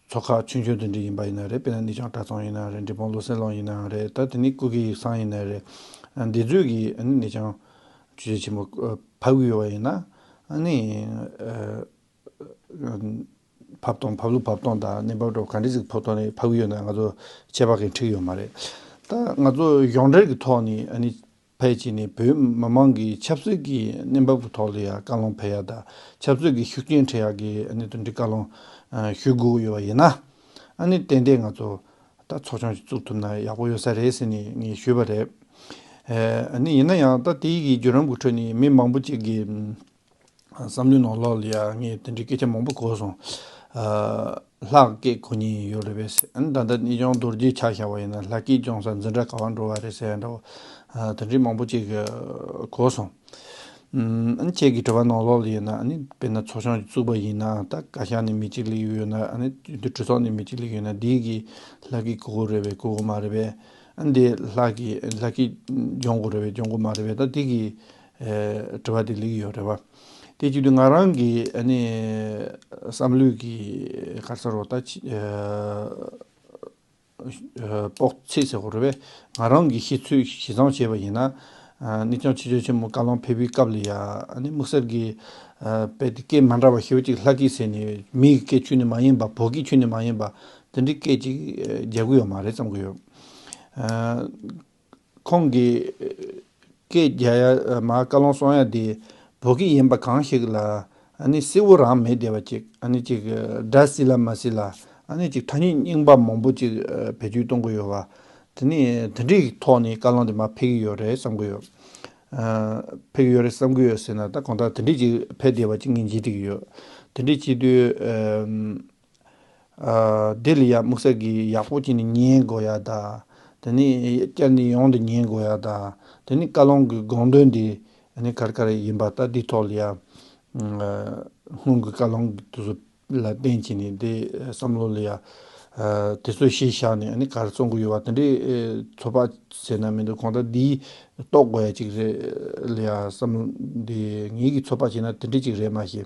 ཚོགས་ཁག་ཆུང་ཆུང་དེ་འདྲ་ཡིན་པ་ཡིན་ན་རེད། དཔེར་ན་ནས་ཆང་གྲྭ་ཚང་ཡིན་ན་རེད། འབྲས་སྤུངས་བློ་གསལ་སློབ་ཡིན་ན་རེད། ད་དེ་ནི་སྐུ་སྒེར་ཡིག་ཚང་ཡིན་ན་རེད། འདི་ཚོས་ཀྱི་ཨ་ནི་ནས་ཆང་ཇུས་ཆེན་པོ་ཕབ་ཀྱི་ཡོད་པ་ཡིན་ན་ཨ་ནི། ཕབ་སྟངས་ཕབ་ལུགས་ཕབ་སྟངས་དང་གནས་བབ་འདྲ་བོ་ག་འདྲ་ཞིག་ཕབ་སྟངས་ནས་ཕབ་ཀྱི་ཡོད་ན་ང་ཚོ་ཆད་པ་གང་འཁྲིག་ཡོད་མ་རེད། ད་ང་ཚོ་གཞུང་འབྲེལ་གྱི་ཐོག་ནས་ཨ་ནི་ཕལ་ཆེར་ནས་བོད་མི་མང་གི་ཆབ་སྲིད་ཀྱི་གནས་བབ་ཀྱི་ཐོག་ལ་ཡང་བཀའ་ལུང་ཕེབས་ཡ་དང་ཆབ་སྲིད་ཀྱི་ཤུགས་རྐྱེན་འཕྲད་ཡ་གི་ཨ་ནི་དེ་འདྲའི་བཀའ་ལུང་ཞུ་དགོས་ཡོད་པ་ཡིན་ན་ཨ་ནི་ཏན་ཏན་ང་ཚོ་ད་ཚོགས་ཆུང་ཞིག་བཙུགས་ཐུབ་ན་ཡག་པོ་ཡོད་ས་རེད་ཟེར་ནས་ངས་ཞུས་པ་རེད། ཨ་ནི་ཡིན་ན་ཡང་ད་དེའི་གི་བརྒྱུད་རིམ་གྱི་ཁྲོད་ནས་མི་མང་པོ་ཅིག་གི་བསམ་བློའི་ནང་ལོགས་ལ་ཡ་ངས་དེ་འདྲའི་སྐད་ཆ་མང་པོ་གོ་སོང་། ཨ། ལྷ་སྐད་གོ་མཁན་ཡོད་རེད་པས། ཨ་ནི་ད་ལྟ་གནས་ཆུང་རྡོ་རྗེ་ཆ་བཞག་པ་ཡིན་ན་ལྷ་སྐད་སྦྱོང་ས་འཛིན་གྲྭ་ག་པར་འགྲོ་བ་རེད་ཟེར་འདྲ་བོ། ཨ། དེ་འདྲའི་མང་པོ་ཅིག་གོ་སོང་། ཨ་ནི་ཁྱེད་ཀྱི་དྲི་བ་ནང་ལོགས་ལ་ཡིན་ན། ཨ་ནི་དཔེར་ན་ཚོགས་ཆུང་ཅིག་བཙུགས་པ་ཡིན་ན། ད་བཀའ་ཤག་ནས་མི་གཅིག་སླེབས་ཡོད་ན། ཨ་ནི་དེ་གྲོས་ཚོགས་ནས་མི་གཅིག་སླེབས་ཡོད་ན། འདི་གི་ལྷ་སྐད་གོ་གི་རེད་པས། གོ་གི་མ་རེད་པས། ཨ་ནི་འདི་ལྷ་སྐད་ལྷ་སྐད་སྦྱོང་དགོས་རེད་པས། སྦྱོང་དགོས་མ་རེད་པས། ད་འདི་གི་ཨ་དྲི་བ་དེ་སླེབས་ཡོད་རེད་པ། དེ་བྱེད་དུས་ང་རང་གི་ཨ་ནི་བསམ་བློའི་གི་ག་རེ་ཟེར་རོ། ད་ཅི་ཨ། ཨ། དཔོག་ཚད་ཟེར་དགོས་རེད་པས། ང་རང་གི་ཤེས་ཚོད་ཞིབ་ཚང་བྱས་པ་ཡིན་ན། ཨ། གནས་ཆུང་ཆོས་རྒྱལ་ཆེན་མོ་བཀའ་བློན་ཕེབས་པའི་སྐབས་ལ་ཡ། ཨ་ནི་དམིགས་བསལ་གྱི་ཨ་དཔེ་དེ་སྐད་མ་འདྲ་བ་ཞེ་པོ་ཅིག་ལྷ་སྐད་ཟེར་ནས། མིའི་སྐད་ཁྱོན་ནས་མ་ཡིན་པ། བོད་སྐད་ཁྱོན་ནས་མ་ཡིན་པ། དེ་འདྲའི་སྐད་ཅིག་ཨ་རྒྱག་གི་ཡོད་མ་རེད་བསམ་གྱི་ཡོད། ཨ། ཁོང་གིས་སྐད་རྒྱག་ཡ་མར་བཀའ་བློན་གསུང་ཡ་དེ་བོད་སྐད་ཡིན་པ་གང་ཞིག་ལ། ཨ་ནི་གསལ་བོ་རང་མེད་བསྡད་པ་ཅིག་ཨ་ནི་ཅིག་སྒྲ་སྲིད་ལ་མ་སྲིད་ལ། ཨ་ནི་ཅིག་ཐ་སྙད་རྙིང་པ་མང་པོ་ཅིག་བེད་སྤྱོད་གཏོང་གི་ཡོད་པ། དེ་ནི་དེ་འདྲའི་ཐོག་ནས་བཀའ་བློན་དེ་མར་ཕེབས་ཀྱི་ཡོད་རེད་བསམ་གྱི་ཡོད། ཨ། ཕེབས་ཀྱི་ཡོད་རེད་བསམ་གྱི་ཡོད་ཟེར་ན། ད་གང་ལྟར་དེ་འདྲའི་ཅིག་ཕེབས་བསྡད་པ་ཅིག་ངས་མཇལ་བསྡད་ཀྱི་ཡོད། དེ་འདྲའི་བྱེད་དུས་ཨ། ཨ། དེ་ལ་ཡ་དམིགས་བསལ་གྱི་ཡག་པོ་བྱས་ནས་ཉན་དགོས་ཡ་དང་། དེ་ནས་བསྐྱར་ནས་ཡང་དུ་ཉན་དགོས་ཡ་དང་། དེ་ནས་བཀའ་བློན་གྱི་དགོངས་དོན་དེ་ཨ་ནི་ག་རེ་ག་རེ་ཡིན་པ། ད་འདི་ཐོག་ལ་ཡ། ཨ། སྔོན་གྱི་བཀའ་བློན་གྱི་དུས་སུ་ལ་བརྟེན་བྱས་ནས་དེ་བསམ་བློ་ལ་ཡ། ཨ། དེ་ཚོ་གཞི་བཞག་ནས་ཨ་ནི་ག་རེ་གསུང་གི་ཡོད་པ། དེ་འདྲའི་ཚོད་དཔག་བྱས་ན་མི་འདུག་གང་ལྟར་འདི་རྟོགས་དགོས་ཡ་ཅིག་རེད་ལ་ཡ་བསམ། འདི་ངེད་ཀྱི་ཚོད་དཔག་བྱས་ན་དེ་འདྲ་ཅིག་རེད་མ་གཞི།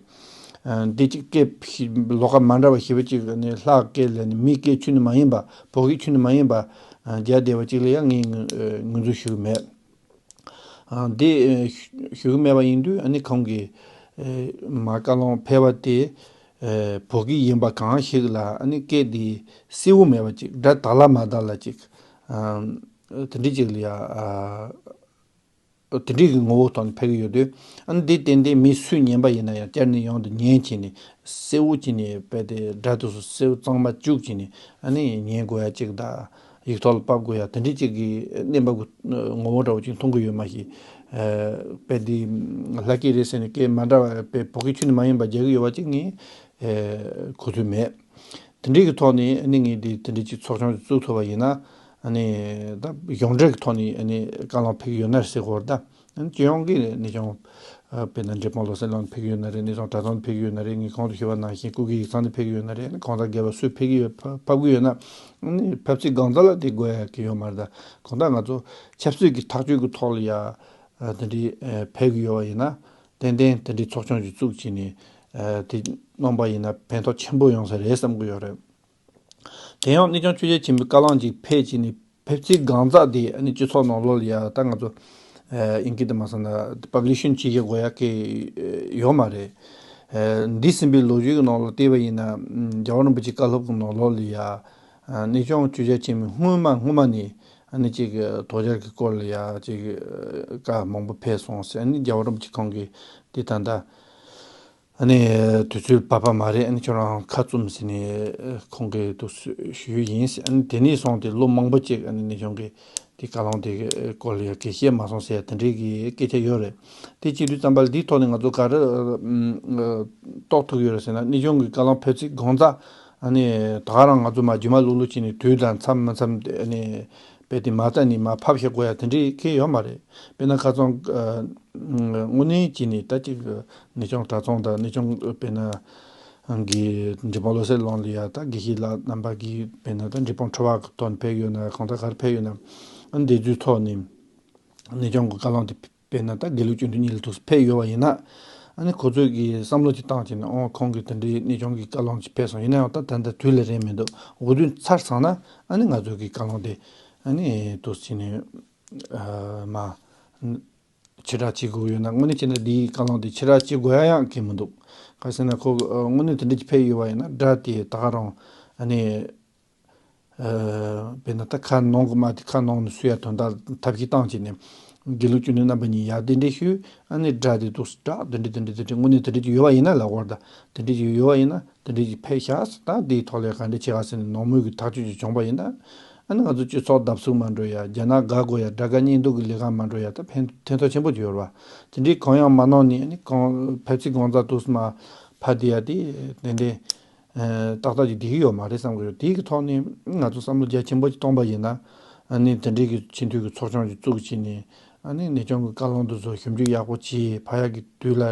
ཨ། འདི་ཅིག་སྐད་ལོགས་ཀ་མ་འདྲ་བ་ཞེ་པོ་ཅིག་ནི་ལྷ་སྐད་ལ་ནི་མིའི་སྐད་ཁྱོན་ནས་མ་ཡིན་པ། བོད་སྐད་ཁྱོན་ནས་མ་ཡིན་པ། ཨ། རྒྱག་བསྡད་པ་ཅིག་ལ་ཡང་ངས་ངོས་འཛིན་ཞུ་གི་མེད། ཨ། འདི་ཞུ་གི་མེད་པ་ཡིན་དུས། ཨ་ནི་ཁོང་གིས་མར་བཀའ་བློན་ཕེབས་པ་དེ་བོད་སྐད་ཡིན་པ་གང་ཞིག་ལ། ཨ་ནི་སྐད་འདི་གསལ་བོ་མེད་པ་ཅིག་སྒྲ་དག་ལ་མ་དག་ལ་ཅིག་ཨ། དེ་འདྲ་ཅིག་ལ་ཡ། ཨ། དེ་འདྲའི་གི་ངོ་བོ་ཐོག་ནས་ཕེབས་ཀྱི་ཡོད་དུས། ཨ་ནི་འདི་ཏན་ཏན་མི་སུས་ཉན་པ་ཡིན་ན་ཡང་བསྐྱར་ནས་ཡང་དུ་ཉན་བྱས་ནས། གསལ་བོ་བྱས་ནས་དཔེ་དེ་སྒྲ་དེ་ཚོ་གསལ་བོ་གཙང་མ་བཅུག་བྱས་ནས། ཨ་ནི་ཉན་དགོས་ཡ་གཅིག་དང་། ཡིག་ཐོག་ལ་ཕབ་དགོས་ཡ་དེ་འདྲའི་གཅིག་གི་གནས་བབ་ཀྱི་ངོ་བོ་འདྲ་བོ་ཅིག་མཐོང་གི་ཡོད་མ་གཞི། ཨ། དཔེ་འདི་ལྷ་སྐད་རེད་ཟེར་ནས་སྐད་མ་འདྲ་བ། དཔེ་བོད་སྐད་ཁྱོན་ནས་མ་ཡིན་པ་རྒྱག་གི་ཡོད་པ་ཅིག་ངས་ཨ་གོ་ཐོས་མེད། དེ་འདྲའི་གི་ཐོག་ནས་ཨ་ནི་ངས་འདི་དེ་འདྲའི་ཅིག་ཚོགས་ཆུང་ཅིག་བཙུགས་ཐུབ་པ་ཡིན་ན། ཨ་ནི་ད་གཞུང་འབྲེལ་གི་ཐོག་ནས་ཨ་ནི་བཀའ་བློན་ཕེབས་ཀྱི་ཡོད་ན་ཟེར་གོ་རེད་ད། ཨ་ནི་སྤྱི་ཡོངས་ཀྱི་གནས་ཆུང་། ཨ། དཔེར་ན་འབྲས་སྤུངས་བློ་གསལ་བློན་ཕེབས་ཀྱི་ཡོད་ན་རེད། གནས་ཆུང་གྲྭ་ཚང་ནས་ཕེབས་ཀྱི་ཡོད་ན་རེད། ངས་གོང་དུ་ཞུས་པ་ནང་བཞིན་སྐུ་སྒེར་ཡིག་ཚང་ནས་ཕེབས་ཀྱི་ཡོད་ན་རེད། ཨ་ནི་གང་ཟག་སྒེར་པ་སུས་ཕེབས་ཀྱི་ཡོད། ཕ་ཕབ་ཀྱི་ཡོད་ན། ཨ་ནི་ཕབ་ཚིག་གང་ཟག་ལ་དེ་དགོས་ཡ་གི་ཡོད་མ་རེད་ད། གང་ལྟར་ང་ཚོ་ཆབ་སྲིད་ཀྱི་ཐག་གཅོད་ཀྱི་ཐོག་ལ་ཡ། ཨ། དེ་འདྲའི་ཨ་ཕེབས་ཀྱི་ཡོད་པ་ཡིན་ན། ཏན་ཏན་དེ་འདྲའི་ཚོགས་ཆུང་ཞིག་བཙུགས་བྱས་ནས། ཨ། དེ་གནང་པ་ཡིན་ན་ཕན་ཐོགས་ཆེན་པོ་ཡོང་ས་རེད་བསམ་གྱི་ཡོད་རེད། དེ་ཡང་གནས་ཆུང་ཆོས་རྒྱལ་ཆེན་པོའི་བཀའ་བློན་ཅིག་ཕེབས་བྱས་ནས་ཕེབས་ཚིག་གང་ཟག་དེ་ཨ་ནི་སྤྱི་ཚོགས་ནང་ལོགས་ལ་ཡ། ད་ང་ཚོ་ཨ་ཨིན་སྐད་དུ་མ་སོང་ན་པབ་ལི་ཤིང་བྱེད་ཀྱི་དགོས་ཡ་གི་ཡོད་མ་རེད། ཨ། འདས་ཟིན་པའི་ལོ་རྒྱུས་ཀྱི་ནང་ལ་བལྟས་པ་ཡིན་ན། རྒྱལ་བ་རིན་པོ་ཆེའི་བཀའ་སློབ་ཀྱི་ནང་ལོགས་ལ་ཡ། ཨ། གནས་ཆུང་ཆོས་རྒྱལ་ཆེན་པོས་སྔོན་མ་སྔོན་མ་ནས་ཨ་ནི་ཅིག་དོལ་རྒྱལ་གྱི་སྐོར་ལ་ཡ་ཅིག་བཀའ་མང་པོ་ཕེབས་སོང་ཟེར། ཨ་ནི་རྒྱལ་བ་རིན་པོ་ཆེ་ཁོང་གིས་འདི་ད་ལྟ་ཨ་ནི་དུས་ཚོད་བབ་པ་མ་རེད། ཨ་ནི་ཁྱོད་རང་ཁ་བཙུམ་ཟེར་ནས་ཁོང་གིས་འདུག་ཞུས་ཡིན་ཟེར། ཨ་ནི་དེ་ནས་བཟུང་སྟེ་ལོ་མང་པོ་ཅིག་ཨ་ནི་གནས་ཆུང་གིས་དེ་བཀའ་བློན་དེ་སྐོར་ལ་ཡ་གི་བཤད་མ་སོང་ཟེར་ཡ་དེ་འདྲའི་གི་སྐད་ཆ་ཡོད་རེད། དེ་བྱེད་དུས་ཙམ་པ་ལ་འདིའི་ཐོག་ནས་ང་ཚོ་ག་རེ་ཨ་རྟོགས་ཐུབ་ཡོད་རེད་ཟེར་ན། གནས་ཆུང་གི་བཀའ་བློན་ཕེབས་ཚིག་གང་ཟག་ཨ་ནི་ད་ག་རང་ང་ཚོ་མར་རྒྱུས་མ་ལུག་ལུག་བྱས་ནས་དུས་དང་མཚམས་མི་མཚམས་དེ་ཨ་ནི་དཔེ་དེ་མ་བལྟས་ནས་མར་ཕབ་བཞག་དགོས་ཡ་དེ་འདྲའི་གི་ཡོད་མ་རེད། དཔེར་ན་ཁ་སང་ཨ་དངོས་གནས་བྱས་ནས་ད་ཅིག་གནས་ཆུང་གྲྭ་ཚང་དང་གནས་ཆུང་དཔེར་ན་གི་འབྲས་སྤུངས་བློ་གསལ་བློན་ལ་ཡ། ད་དགེ་བཤེས་ལགས་རྣམ་པ་གིས་དཔེར་ན་ད་འབྲས་སྤུངས་ཁྲི་པ་གི་ཐོག་ནས་ཕེབས་ཡོད་ན། གང་ལྟར་ག་རེ་ཕེབས་ཡོད་ན། ཨ་ནི་འདི་ཚོའི་ཐོག་ནས་གནས་ཆུང་གི་བཀའ་བློན་དེ་དཔེར་ན་ད་དགེ་ལུགས་སྤྱི་འཐུས་གཉིས་ལ་ཐུགས་སུ་ཕེབས་ཡོད་པ་ཡིན་ན། ཨ་ནི་ཁོ་ཚོས་ཀྱི་བསམ་བློ་ཅིག་བཏང་བྱས་ན། ཨོ་ཁོང་གིས་དེ་འདྲའི་གནས་ཆུང་གི་བཀའ་བློན་ཅིག་ཕེབས་སོང་། ཡིན་ན་ཡང་ད་ད་ལྟ་དུས་ལ་རན་མི་འདུག་འོས་བསྡུ་ཚར་སོང་ན་ཨ་ནི་ང་ཚོ་གི་བཀའ་བློན་དེ་ཨ་ནི་འདུག་སེ་བྱས་ནས་ཨ་མ་ཕྱིར་བསྒྲགས་བྱེད་དགོས་ཡོད་ན། དངོས་གནས་བྱས་ན་འདིའི་བཀའ་བློན་དེ་ཕྱིར་བསྒྲགས་བྱེད་དགོས་ཡ་ཡང་གི་མི་འདུག་ག་ཟེར་ན་ཁོ་དངོས་གནས་དེ་འདྲ་ཅིག་ཕེབས་ཡོད་པ་ཡིན་ན་སྒྲ་དེ་ད་ག་རང་ཨ་ནི། ཨ། དཔེར་ན་ད་ཁ་ནང་གི་མ་དེ་ཁ་ནང་ནས་སུ་ཡ་དོན་དག་ཐབས་ཤེས་བཏང་བྱས་ནས་དགེ་ལུགས་སྤྱི་འཐུས་རྣམ་པ་གཉིས་ཡ་དེ་འདྲས་ཞུས། ཨ་ནི་སྒྲ་དེ་འདུག་སྒྲ་དེ་འདྲས་དེ་འདྲས་དེ་འདྲས་དངོས་གནས་དེ་འདྲས་ཀྱི་ཡོད་པ་ཡིན་ན་ལབ་དགོས་རེད་ད། དེ་འདྲས་ཀྱི་ཡོད་པ་ཡིན་ན་དེ་འདྲས་ཀྱི་ཕེབས་ཤག་ཟེར། ད་དེའི་ཐོག་ལ་ག་འདྲས་བྱེད་ག་ཟེར་ནས་ནང་མོལ་གྱི་ཐག་གཅོད་ཅིག་བྱུང་པ་ཡིན་ན། ཨ་ནི་ང་ཚོ་སྤྱི་ཚོགས་བརྡབ་གསིག་མ་འགྲོ་ཡ། རྒྱ་ནག་དགའ་དགོས་ཡ། དགྲ་དགའ་གཉེན་སྡུག་གི་ལས་ཀ་མ་འགྲོ་ཡ། ད་ཕན་ཕན་ཐོགས་ཆེན་པོ་ཅིག་ཡོད་རེད་བ། དེ་འདྲའི་གང་ཡང་མ་གནང་ནས། ཨ་ནི་གང་ཕེབས་སི་གང་ཙམ་དུས་སུ་མ་ཕར་བསྡད་ཡ་དེ་ཏན་ཏན་ཨ་ཏག་ཏག་ཅིག་བསྡད་ཀྱི་ཡོད་མ་རེད་བསམ་གྱི་ཡོད། དེའི་གི་ཐོག་ནས་ང་ཚོ་བསམ་བློ་རྒྱ་ཆེན་པོ་ཅིག་གཏོང་པ་ཡིན་ན། ཨ་ནི་དེ་འདྲའི་གི་སྤྱི་འཐུས་ཀྱི་ཚོགས་ཆུང་ཅིག་བཙུགས་བྱས་ནས། ཨ་ནི་ནད་སྐྱོང་གི་བཀའ་བློན་དེ་ཚོ་ཞིབ་འཇུག་ཡག་པོ་བྱས། ཕར་ཡག་གི་དུས་ལ་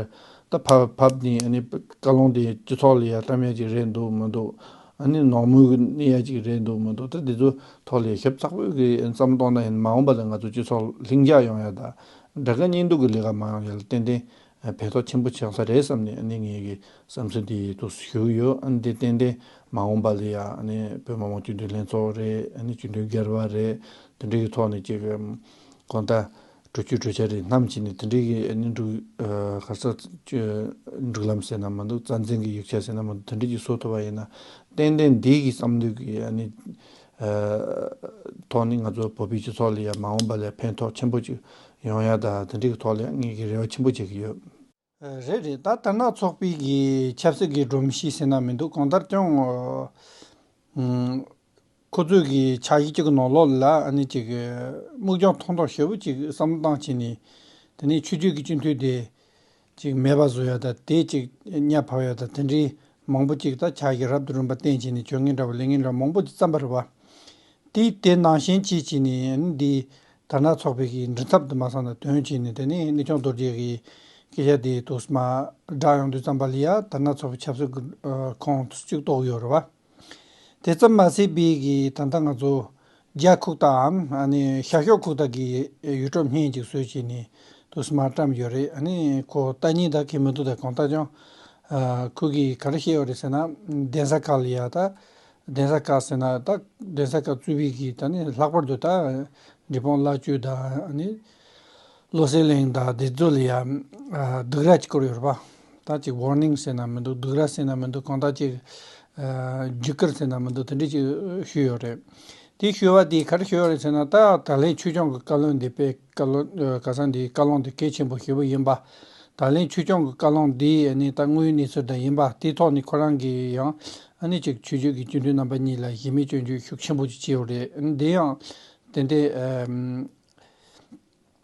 ད་ཕར་ཕབ་ནས། ཨ་ནི་བཀའ་བློན་དེ་སྤྱི་ཚོགས་ལ་ཡ་བཀྲམ་ཡ་ཅིག་རེད་འདུག་མི་འདུག་ཨ་ནི་ནོར་མུག་གི་གནས་ཡ་ཅིག་རེད་འདུག་མི་འདུག་ད་དེ་ཚོ་ཐོག་ལ་ཞིབ་ཚགས་པོའི་གི་བསམ་བློ་གཏོང་ན། ཡིན་མ་འོངས་པ་ལ་ང་ཚོ་སྤྱི་ཚོགས་ལྷིང་འཇགས་ཡོང་ཡ་དང་། དགྲ་དགའ་གཉེན་སྡུག་གི་ལས་ཀ་མ་ཡོང་ཡ་ལ་ཏན་ཏན་ཕན་ཐོགས་ཆེན་པོ་ཆགས་ས་རེད་བསམ་ནས། ཨ་ནི་ངའི་གི་བསམ་ཚུལ་འདི་འདུག་ཞུ་གི་ཡོད། ཨ་ནི་དེ་ཏན་ཏན་མ་འོངས་པ་ལ་ཡ། ཨ་ནི་བོད་མི་མང་སྤྱི་འཐུས་ལྷན་ཚོགས་རེད། ཨ་ནི་སྤྱི་འཐུས་སྒེར་པ་རེད། དེ་འདྲའི་གི་ཐོག་ནས་ཅིག་གང་ལྟར་གྲོས་ཆོད་གྲོས་འཆར་རེ་བསྣམས་བྱས་ནས། དེ་འདྲའི་གི་ཨ་ནི་འགྲིག་ཨ་ག་ས་ཅི་སྒྲིག་ལམ་ཟེར་ན་མི་འདུག་རྩ་འཛིན་གི་ཡིག་ཆ་ཟེར་ན་མི་འདུག་དེ་འདྲའི་ཅིག་བཟོ་ཐུབ་པ་ཡིན་ན། ཏན་ཏན་འདི་གི་བསམ་བློ་གི་ཨ་ནི་ཨ་ཐོག་ནས་ང་ཚོ་བོད་པའི་སྤྱི་ཚོགས་ལ་ཡ་མ་འོངས་པ་ལ་ཕན་ཐོགས་ཆེན་པོ་ཅིག་ཡོང་ཡ་དང་། དེ་འདྲའི་གི་ཐོག་ལ་ཡ་ངེད་ཀྱིས་རེ་བ་ཆེན་པོ་བྱེད་ཀྱི་ཡོད། ཨ་རེད་རེད། ད་དར་ནག་ཚོགས་པའི་གི་ཆབ་སྲིད་ཀྱི་སྒྲོམ་གཞི་ཟེར་ན་མི་འདུག་གང་ལྟར་ཀྱང་ཨ་ཁོ་ཚོས་གི་འཆར་གཞི་གཅིག་གི་ནང་ལོགས་ལ། ཨ་ནི་ཅིག་སྨུག་རྒྱང་ཐུང་ཐུང་ཞེ་པོ་ཅིག་བསམ་བློ་བཏང་བྱས་ནས། དེ་ནས་ཆོས་བརྒྱུད་ཀྱི་སྤྱི་འཐུས་དེ་ཅིག་མེད་པ་བཟོ་ཡ་དང་། དེ་ཅིག་གཉའ་ཕབ་ཡ་དང་། དེ་འདྲའི་མང་པོ་ཅིག་ད་འཆར་གཞི་རབ་ཏུ་རིམ་པ་བཏིང་བྱས་ནས། བྱ་ངན་འདྲ་བོ་ལས་ངན་འདྲ་བོ་མང་པོ་ཅིག་བརྩམས་པ་རེད་བ། དེ་དེ་ནང་བཞིན་བྱས་བྱས་ནས། ཨ་ནི་འདི་དར་ནག་ཚོགས་པའི་གི་མགྲིན་ཚབ་དུ་མ་སོང་ན་དོན་བྱས་ནས། དེ་ནས་གནས་ཆུང་རྡོ་རྗེ་གི་སྐད་ཆ་དེ་དུས་སུ་མ་བསྒྲགས་ཡོང་དུས་ཙམ་པ་ལ་ཡ། དར་ནག་ཚོགས་པའི་ཆབ་སྲིད་ཀྱི་ཨ་ཁོངས་སུ་ཅིག་གཏོགས་ཡོད་རེད་བ། དེ་ཙམ་མ་ཟད་པའི་གི་ད་ལྟ་ང་ཚོ་རྒྱ་ཁུག་རྟའམ། ཨ་ནི་ཤར་ཕྱོགས་ཁུག་རྟ་གི་ཡུལ་གྲུ་བརྙན་ཅིག་བཟོས་བྱས་ནས། དུས་སུ་མ་བཀྲམ་ཡོད་རེད། ཨ་ནི་ཁོ་ལྟ་ཉན་ད་གི་མི་འདུག་ད་གང་ལྟར་ཀྱང་ཨ་ཁོ་གིས་ག་རེ་བཤད་ཡོད་རེད་ཟེར་ན། གདན་ས་ཁག་ལ་ཡ། ད་གདན་ས་ཁག་ཟེར་ན། ད་གདན་ས་ཁག་གཙོས་པའི་གི་ད་ནི་ལྷག་པར་དུ་ད་འབྲས་སྤུངས་བླ་སྤྱོད་དང་། ཨ་ནི་བློ་གསལ་གླིང་དང་དེ་ཚོ་ལ་ཡ་ཨ་སྡུག་ར་ཅིག་བསྐུར་ཡོད་རེད་པ། ད་ཅིག་ཝར་ནིང་ཟེར་ན་མི་འདུག་སྡུག་ར་ཟེར་ན་མི་འདུག་གང་ལྟར་ཅིག་ཨ་འཇིགས་སྐུལ་ཟེར་ན་མི་འདུག་དེ་འདྲ་ཅིག་ཞུས་ཡོད་རེད། དེ་ཞུ་བ་དེ་ག་རེ་ཞུ་ཡོད་རེད་ཟེར་ན། ད་ད་ལན་ཆོས་སྐྱོང་གི་བཀའ་བློན་དེ་དཔེ། བཀའ་བློན་ཨ་ག་ས་འདི་བཀའ་བློན་དེ་གལ་ཆེན་པོ་ཞེ་པོ་ཡིན་པ། ད་ལན་ཆོས་སྐྱོང་གི་བཀའ་བློན་དེ་ཨ་ནི་ད་དངོས་ཡོད་གནས་ཚུལ་དང་ཡིན་པ། དེའི་ཐོག་ནས་ཁོ་རང་གིས་ཡང་ཨ་ནི་ཅིག་ཆོས་བརྒྱུད་ཀྱི་སྤྱི་འཐུས་རྣམ་པ་གཉིས་ལ་གཞི་མེད་སྐྱོན་བརྗོད་ཤུགས་ཆེན་པོ་ཅིག་བྱས་ཡོད་རེད། ཨ་ནི་དེ་ཡང་ཏན་ཏན་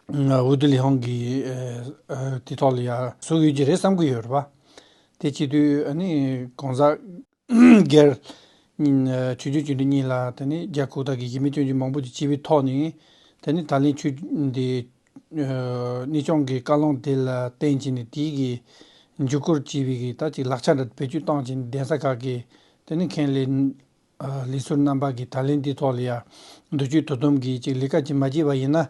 ཨ་འོས་བསྡུ་ལས་ཁུངས་ཀྱིས་ཨ་ཨ་དེ་ཐོག་ལ་ཡ་བཟོ་དགོས་ཀྱི་རེད་བསམ་གྱི་ཡོད་རེད་པ། དེ་བྱེད་དུས་ཨ་ནི་གང་ཟག་སྒེར་ཨ་ཆོས་བརྒྱུད་སྤྱི་འཐུས་གཉིས་ལ། དེ་ནི་རྒྱ་ཁུག་རྟ་གིས་གཞི་མེད་སྐྱོན་བརྗོད་མང་པོ་ཅིག་བྱས་པའི་ཐོག་ནས། དེ་ནི་ད་ལན་ཆོས་འདི་ཨ་གནས་སྐྱོང་གི་བཀའ་བློན་དེ་ལ་བརྟེན་བྱས་ནས། དེའི་གི་འཇིགས་སྐུལ་བྱས་པའི་གི་ད་ཅིག་ལག་ཆ་འདྲ་བེད་སྤྱོད་བཏང་བྱས་ནས། གདན་ས་ཁག་གི་དེ་ནི་མཁན་ལས་ཨ་ལས་ཟུར་རྣམ་པ་གིས་ད་ལན་འདི་ཐོག་ལ་ཡ་འདོད་སྤྱོད་དོ་དམ་གྱིས་ཅིག་ལས་ཀ་ཅིག་མ་བྱས་པ་ཡིན་ན།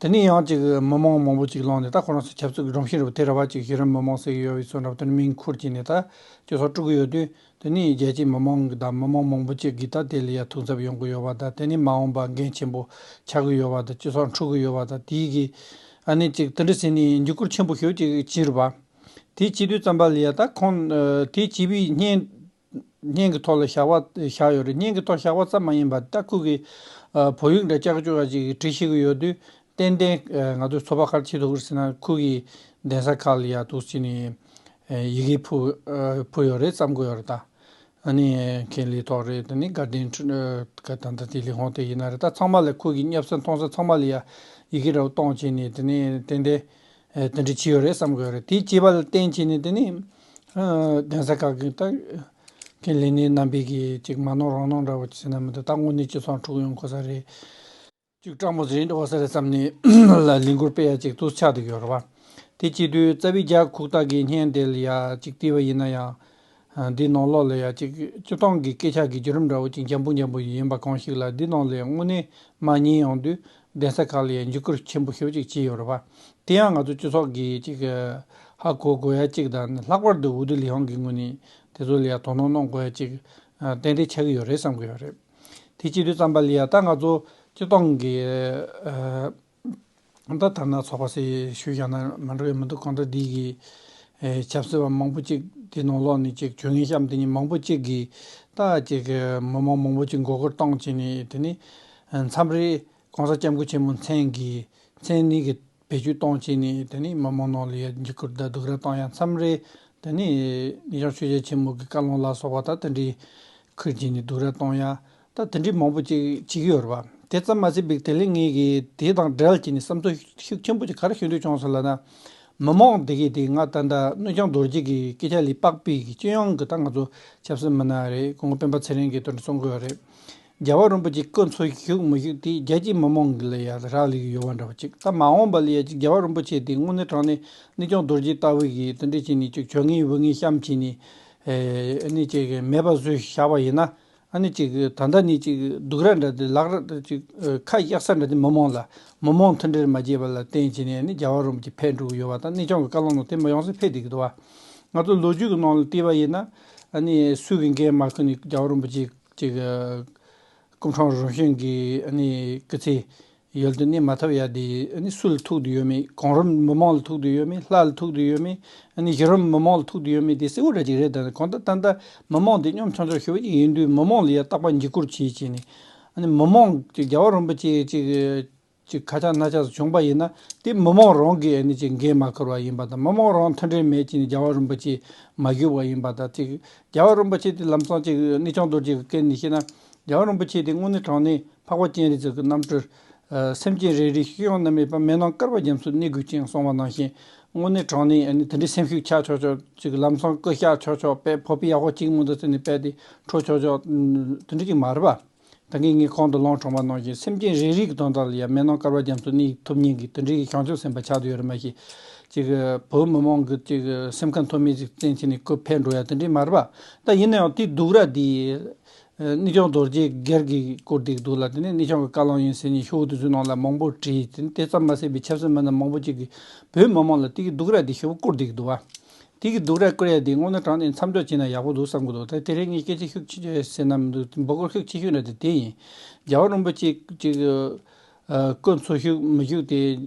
དེ་ནས་ཡང་ཅིག་མི་མང་མང་པོ་ཅིག་ལངས་ནས། ད་ཁོ་རང་ཚོ་ཆབ་སྲིད་ཀྱི་སྒྲོམ་གཞི་རེད་པ། དེ་རེད་པ། ཅིག་གཞི་རིམ་མི་མང་ཟེར་གྱི་ཡོད་པའི་ཚོ་འདྲ་པོ་དེ་ནས་མིང་ཁུར་བྱས་ནས། ད་སྤྱི་ཚོགས་དཀྲུག་གི་ཡོད་དུས། དེ་ནས་རྒྱལ་སྤྱིའི་མི་མང་གི་དང་མི་མང་མང་པོ་ཅིག་གིས་ད་དེ་ལ་ཡ་ཐུགས་འཚབ་ཡོང་གི་ཡོད་པ་དང་། དེ་ནས་མ་འོངས་པ་འགན་ཆེན་པོ་ཆགས་ཀྱི་ཡོད་པ་དང་། སྤྱི་ཚོགས་འཁྲུག་གི་ཡོད་པ་དང་། དེའི་གི་ཨ་ནི་ཅིག་དེ་འདྲ་ཟེར་ནས་འཇིགས་སྐུལ་ཆེན་པོ་ཞེ་པོ་ཅིག་བྱས་རེད་པ། དེ་བྱེད་དུས་ཙམ་པ་ལ་ཡ། ད་ཁོང་ཨ་དེ་བྱས་པའི་སྙན་སྙན་གྱི་ཐོག་ལ་བཞག་པ་བཞག་ཡོད་རེད། སྙན་གྱི་ཐོག་བཞག་པ་ཙམ་མ་ཡིན་པ། ད་ཁོ་གིས་ཨ་བོད་ཡིག་འདྲ་ཀྱག་ཀྱོག་ཅིག་བྲིས་ཤེས་ཀྱི་ཡོད་དུས། ཏན་ཏན་ཨ་ང་ཚོས་ཚོད་དཔག་ག་རེ་བྱེད་ཐུབ་ཀྱི་རེད་ཟེར་ན། ཁོ་གིས་གདན་ས་ཁག་ལ་ཡ་འདུག་སེ་བྱས་ནས་ཨ་ཡི་གེ་ཕུལ་ཨ་ཕུལ་ཡོད་རེད་བསམ་གྱི་ཡོད་རེད་ད། ཨ་ནི་མཁན་ལས་ཐོག་རེད། དེ་ནས་དགའ་ལྡན་ཁྲི་ཨ་ག་ད་ལྟ་དེ་ལས་ཁུངས་དེ་ཡིན་ན་རེད། ད་ཚང་མ་ལ། ཁོ་གིས་བསྙབ་ས་མཐོང་ས་ཚང་མ་ལ་ཡ་ཡི་གེ་འདྲ་བོ་གཏོང་བྱས་ནས། དེ་ནས་ཏན་ཏན་ཨ་དེ་འདྲ་བྱས་ཡོད་རེད་བསམ་གྱི་ཡོད་རེད། དེ་བྱས་པ་ལ་བརྟེན་བྱས་ནས། དེ་ནས་ཨ་གདན་ས་ཁག་གི་ད་མཁན་ལས་སྣེ་རྣམ་པས་ཀྱིས་ཅིག་མ་གནང་རང་གནང་འདྲ་བོ་ཅིག་ཟེར་ན་མི་འདུག་ད་དངོས་གནས་སྤྱི་ཚོགས་འཁྲུག་ཡོང་དགོས་ས་རེད། ཅིག་སྤྲང་པོ་ཟིག་འགྲོ་བ་ས་རེད་བསམ་ནས་ལ་ལས་འགུལ་སྤེལ་ཡ་ཅིག་ཏུ་ཆགས་བསྡད་ཡོད་རེད་བ། དེ་བྱེད་དུས་རྩ་བའི་རྒྱ་ཁུག་རྟ་གི་བརྙན་དེ་ལ་ཡ་ཅིག་བལྟས་པ་ཡིན་ན་ཡང་། ཨ་འདི་ནང་ལོགས་ལ་ཡ་ཅིག་སྤྱིར་བཏང་གི་སྐད་ཆ་གི་བརྒྱུད་རིམ་འདྲ་བོ་ཅིག་འཇམ་པོ་འཇམ་པོ་ཡིན་པ་གང་ཞིག་ལ། འདི་ནང་ལ་ཡ་དངོས་གནས་མ་ཉན་ཡོང་དུས། གདན་ས་ཁག་ལ་ཡ་འཇིགས་སྐུལ་ཆེན་པོ་ཞེ་པོ་ཅིག་བྱས་ཡོད་རེད་བ། དེ་ཡང་ང་ཚོ་སྤྱི་ཚོགས་ཀྱི་ཅིག་ཧ་གོ་དགོས་ཡ་ཅིག་དང་། ལྷག་པར་དུ་འོས་བསྡུ་ལས་ཁུངས་ཀྱི་ངོས་ནས་དེ་ཚོ་ལ་ཡ་དོ་སྣང་གནང་དགོས་ཡ་ཅིག་ཨ་ཏན་ཏན་ཆགས་ཀྱི་ཡོད་རེད་བསམ་གྱི་ཡོད་རེད། དེ་བྱེད་དུས་ཙམ་པ་ལ་ཡ། ད་ང་ཚོ་སྤྱིར་བཏང་གི་ཨ་ད་དར་ནག་ཚོགས་པ་ཟེར་ཞུས་བཞག་ན་མ་འགྲོ་ཡ་མི་འདུག་གང་ལྟར་འདི་གི་ཨེ་ཆབ་སྲིད་པ་མང་པོ་ཅིག་དེ་ནང་ལོགས་ནས་ཅིག་བྱུས་ངན་གཤམ་དེ་ཉིད་མང་པོ་ཅིག་གིས། ད་ཅིག་མི་མང་མང་པོ་ཅིག་མགོ་སྐོར་བཏང་བྱས་ནས། དེ་ནས་མཚམས་རེ་༸གོང་ས་༸སྐྱབས་མགོན་ཆེན་པོ་མཚན་གྱི་མཚན་ནི་གི་བེད་སྤྱོད་བཏང་བྱས་ནས། དེ་ནས་མི་མང་ནང་ལ་ཡ་འཇིགས་སྐུལ་དང་སྡུག་ར་བཏང་ཡ། མཚམས་རེ་དེ་ནས་གནས་ཆུང་ཆོས་རྒྱལ་ཆེན་མོ་གི་བཀའ་བློན་ལ་སོགས་པ་ད་དེ་འདྲའི་ཁུར་བྱས་ནས་སྡུག་ར་བཏང་ཡ། ད་དེ་འདྲའི་མང་པོ་ཅིག་བྱེད་ཀྱི་ཡོད་རེད་པ། དེ་ཙམ་མ་ཟད་པའི་དེ་ལས་ངས་ཀྱི་དེ་དང་འབྲེལ་གྱིས་ནི་བསམ་ཚུལ་ཤུགས་ཆེན་པོ་ཅིག་ག་རེ་ཞུ་འདོད་བྱུང་ཟེར་ལབ་ན། མི་མང་དེ་གས་དེ་ང་ད་ལྟ་གནོད་སྐྱོང་རྡོ་རྗེ་གི་སྐད་ཆ་ལས་དཔག་པའི་གི་སྤྱི་ཡོངས་ཀྱི་ད་ང་ཚོ་ཆབ་སྲིད་མི་སྣ་རེད། སྐུ་ངོ་སྤེན་པ་ཚེ་རིང་གིས་དེ་འདྲ་གསུང་གི་ཡོད་རེད། རྒྱལ་བ་རིན་པོ་ཆེ་སྐུ་འཚོ་བཞུགས་མི་བཞུགས་དེ་རྒྱལ་སྤྱིའི་མི་མང་གི་ལ་ཡ་རག་ལས་ཀྱི་ཡོད་པ་འདྲ་བ་ཅིག་ད་མ་འོངས་པ་ལ་ཡ་ཅིག་རྒྱལ་བ་རིན་པོ་ཆེ་དེ་དངོས་གནས་དྲང་གནས་གནོད་སྐྱོང་རྡོ་རྗེ་ལྟ་བུ་གི་དེ་འདྲ་བྱས་ནས་ཅིག་བྱུས་ངན་བུ་ངན་བཤམས་བྱས་ནས་ཨ་ནི་ཅིག་མེད་པ་བཟོས་བཞག་པ་ཡིན་ན། ཨ་ནི་ཅིག་ད་ལྟ་ནས་ཅིག་སྡུག་ར་འདྲ་དེ་ལག་ར་ཅིག་ཁ་གཡར་ས་འདྲ་དེ་མི་མང་ལ་མི་མང་མཐུན་སྒྲིལ་མ་བྱས་པ་ལ་བརྟེན་བྱས་ནས་ཨ་ནི་རྒྱལ་བ་རིན་པོ་ཆེ་ཕེབས་འགྲོ་གི་ཡོད་པ་དང་གནོད་སྐྱོང་གི་བཀའ་སློབ་ནང་དེ་མི་ཡོང་ས་ཕེབས་བསྡད་ཀྱི་འདུག་བ། ང་ཚོ་ལོ་རྒྱུས་ཀྱི་ནང་ལ་བལྟས་པ་ཡིན་ན། ཨ་ནི་སུས་ཀྱི་འགན་མ་ཁུར་ནས་རྒྱལ་བ་རིན་པོ་ཆེ་ཅིག་སྐུ་ཕྲེང་རིམ་བྱོན་གྱི་ཨ་ནི་སྐུ་ཚེ་ཡུན་དུ་གནས་མ་ཐུབ་ཡ་དེ་ཨ་ནི་སུ་ལ་ཐུག་བསྡད་ཡོད་མེད། གོང་རིམ་མི་མང་ལ་ཐུག་བསྡད་ཡོད་མེད། ལྷ་ལ་ཐུག་བསྡད་ཡོད་མེད། ཨ་ནི་གཞི་རིམ་མི་མང་ལ་ཐུག་བསྡད་ཡོད་མེད་དེ་གསལ་བོ་འདྲ་ཅིག་རེད། ད་གང་ལྟར་ད་ལྟ་མི་མང་དེ་གཉོམ་ཆུང་ཆུང་ཞེ་པོ་ཅིག་ཡིན་དུས་མི་མང་ལ་ཡ་རྟག་པར་འཇིགས་སྐུལ་བྱེད་བྱས་ནས། ཨ་ནི་མི་མང་གི་རྒྱལ་བ་རིན་པོ་ཆེ་ཅིག་ཅིག་ཁ་ཆག་སྣ་ཆགས་སུ་བྱུང་པ་ཡིན་ན་དེ་མི་མང་རང་གིས་ཨ་ནི་ཅིག་འགན་མ་ཁུར་བ་ཡིན་པ་དང་། མི་མང་རང་མཐུན་སྒྲིལ་མེད་ཅིག་ནས་རྒྱལ་བ་རིན་པོ་ཆེ་མ་བཞུགས་པ་ཡིན་པ་དང་། ཅིག་རྒྱལ་བ་རིན་པོ་ཆེ་དེ་ལམ་སང་ཅིག་གནོད་སྐྱོང་རྡོ་རྗེ་གི་སྐད་ནས་བཤད་ན། རྒྱལ་བ་རིན་པོ་ཆེ་དེ་དངོས་གནས་དྲང་གནས་འཕགས་པ་སྤྱན་རས་གཟིགས་ཀྱི་རྣམ་སྤྲུལ། ཨ། སེམས་ཅན་རེ་རེའི་སྐྱོན་ཡོན་རྣམ་སྨིན་པ་མེ་ནང་བསྐལ་པ་རྒྱ་མཚོ་གནས་དགོས་ཅིང་གསུངས་པ་ནང་བཞིན། དངོས་གནས་དྲང་གནས་ཨ་ནི་དེ་འདྲའི་སེམས་ཤུགས་ཆག་ཆོག་ཆོག་ཅིག་ལམ་སང་སྐུ་གཤེགས་ཆོག་ཆོག་དཔེ་ཕོར་པ་ཡག་པོ་གཅིག་མོ་འདི་བཙལ་ནས་དཔེ་དེ་འཕྲོ་ཆོག་ཆོག་དེ་འདྲ་ཅིག་མ་རེད་པ། ད་གིན་ངས་གོང་དུ་ལུང་དྲངས་པ་ནང་བཞིན་སེམས་ཅན་རེ་རེ་གི་དོན་དག་ལ་ཡང་མེ་ནང་བསྐལ་པ་རྒྱ་མཚོ་གནས་ཐུབ་མཁན་གྱི་དེ་འདྲའི་བྱང་ཆུབ་སེམས་དཔའ་ཆགས་བསྡད་ཡོད་རེད་མ་གཞི། ཅིག་བོད་མི་མང་གི་ཅིག་སེམས་ཁམས་མཐོ་དམན་ཅིག་བཙན་བྱས་ནས་སྐུ་ཕེབས་འགྲོ་ཡ་དེ་འདྲའི་མ་རེད་པ། ད་ཡིན་ན་ཡང་དེའི་སྡུག་ར་དེ་གནོད་སྐྱོང་རྡོ་རྗེ་སྒེར་གྱིས་བསྐུར་བསྡད་འདུག་ལ། དེ་ནས་གནོད་སྐྱོང་གི་བཀའ་བློན་ཡིན་ཟེར་ནས་ཤོག་བུ་དེ་ཚོའི་ནང་ལ་མང་པོ་བྲིས། དེ་ནས་དེ་ཙམ་མ་ཟད་པའི་ཆབ་སྲིད་མི་སྣ་མང་པོ་ཅིག་གིས་བོད་མི་མང་ལ་དེ་གི་སྡུག་ར་དེ་ཞེ་པོ་བསྐུར་བསྡད་འདུག་བ། དེ་གི་སྡུག་ར་བསྐུར་ཡ་དེ་དངོས་གནས་དྲང་གནས་མཚམས་འཇོག་བྱས་ན་ཡག་པོ་འདུག་བསམ་གི་འདུག་ད་དེ་རིང་ངས་སྐད་ཆ་ཤུགས་ཆེ་ཆེ་ཟེར་ན་མི་འདུག་འབོད་སྐུལ་ཤུགས་ཆེ་ཤོས་འདྲ་དེ་དེ་ཡིན། རྒྱལ་བ་རིན་པོ་ཆེ་ཅིག་ཨ། སྐུ་འཚོ་བཞུགས་མི་བཞུགས་དེ་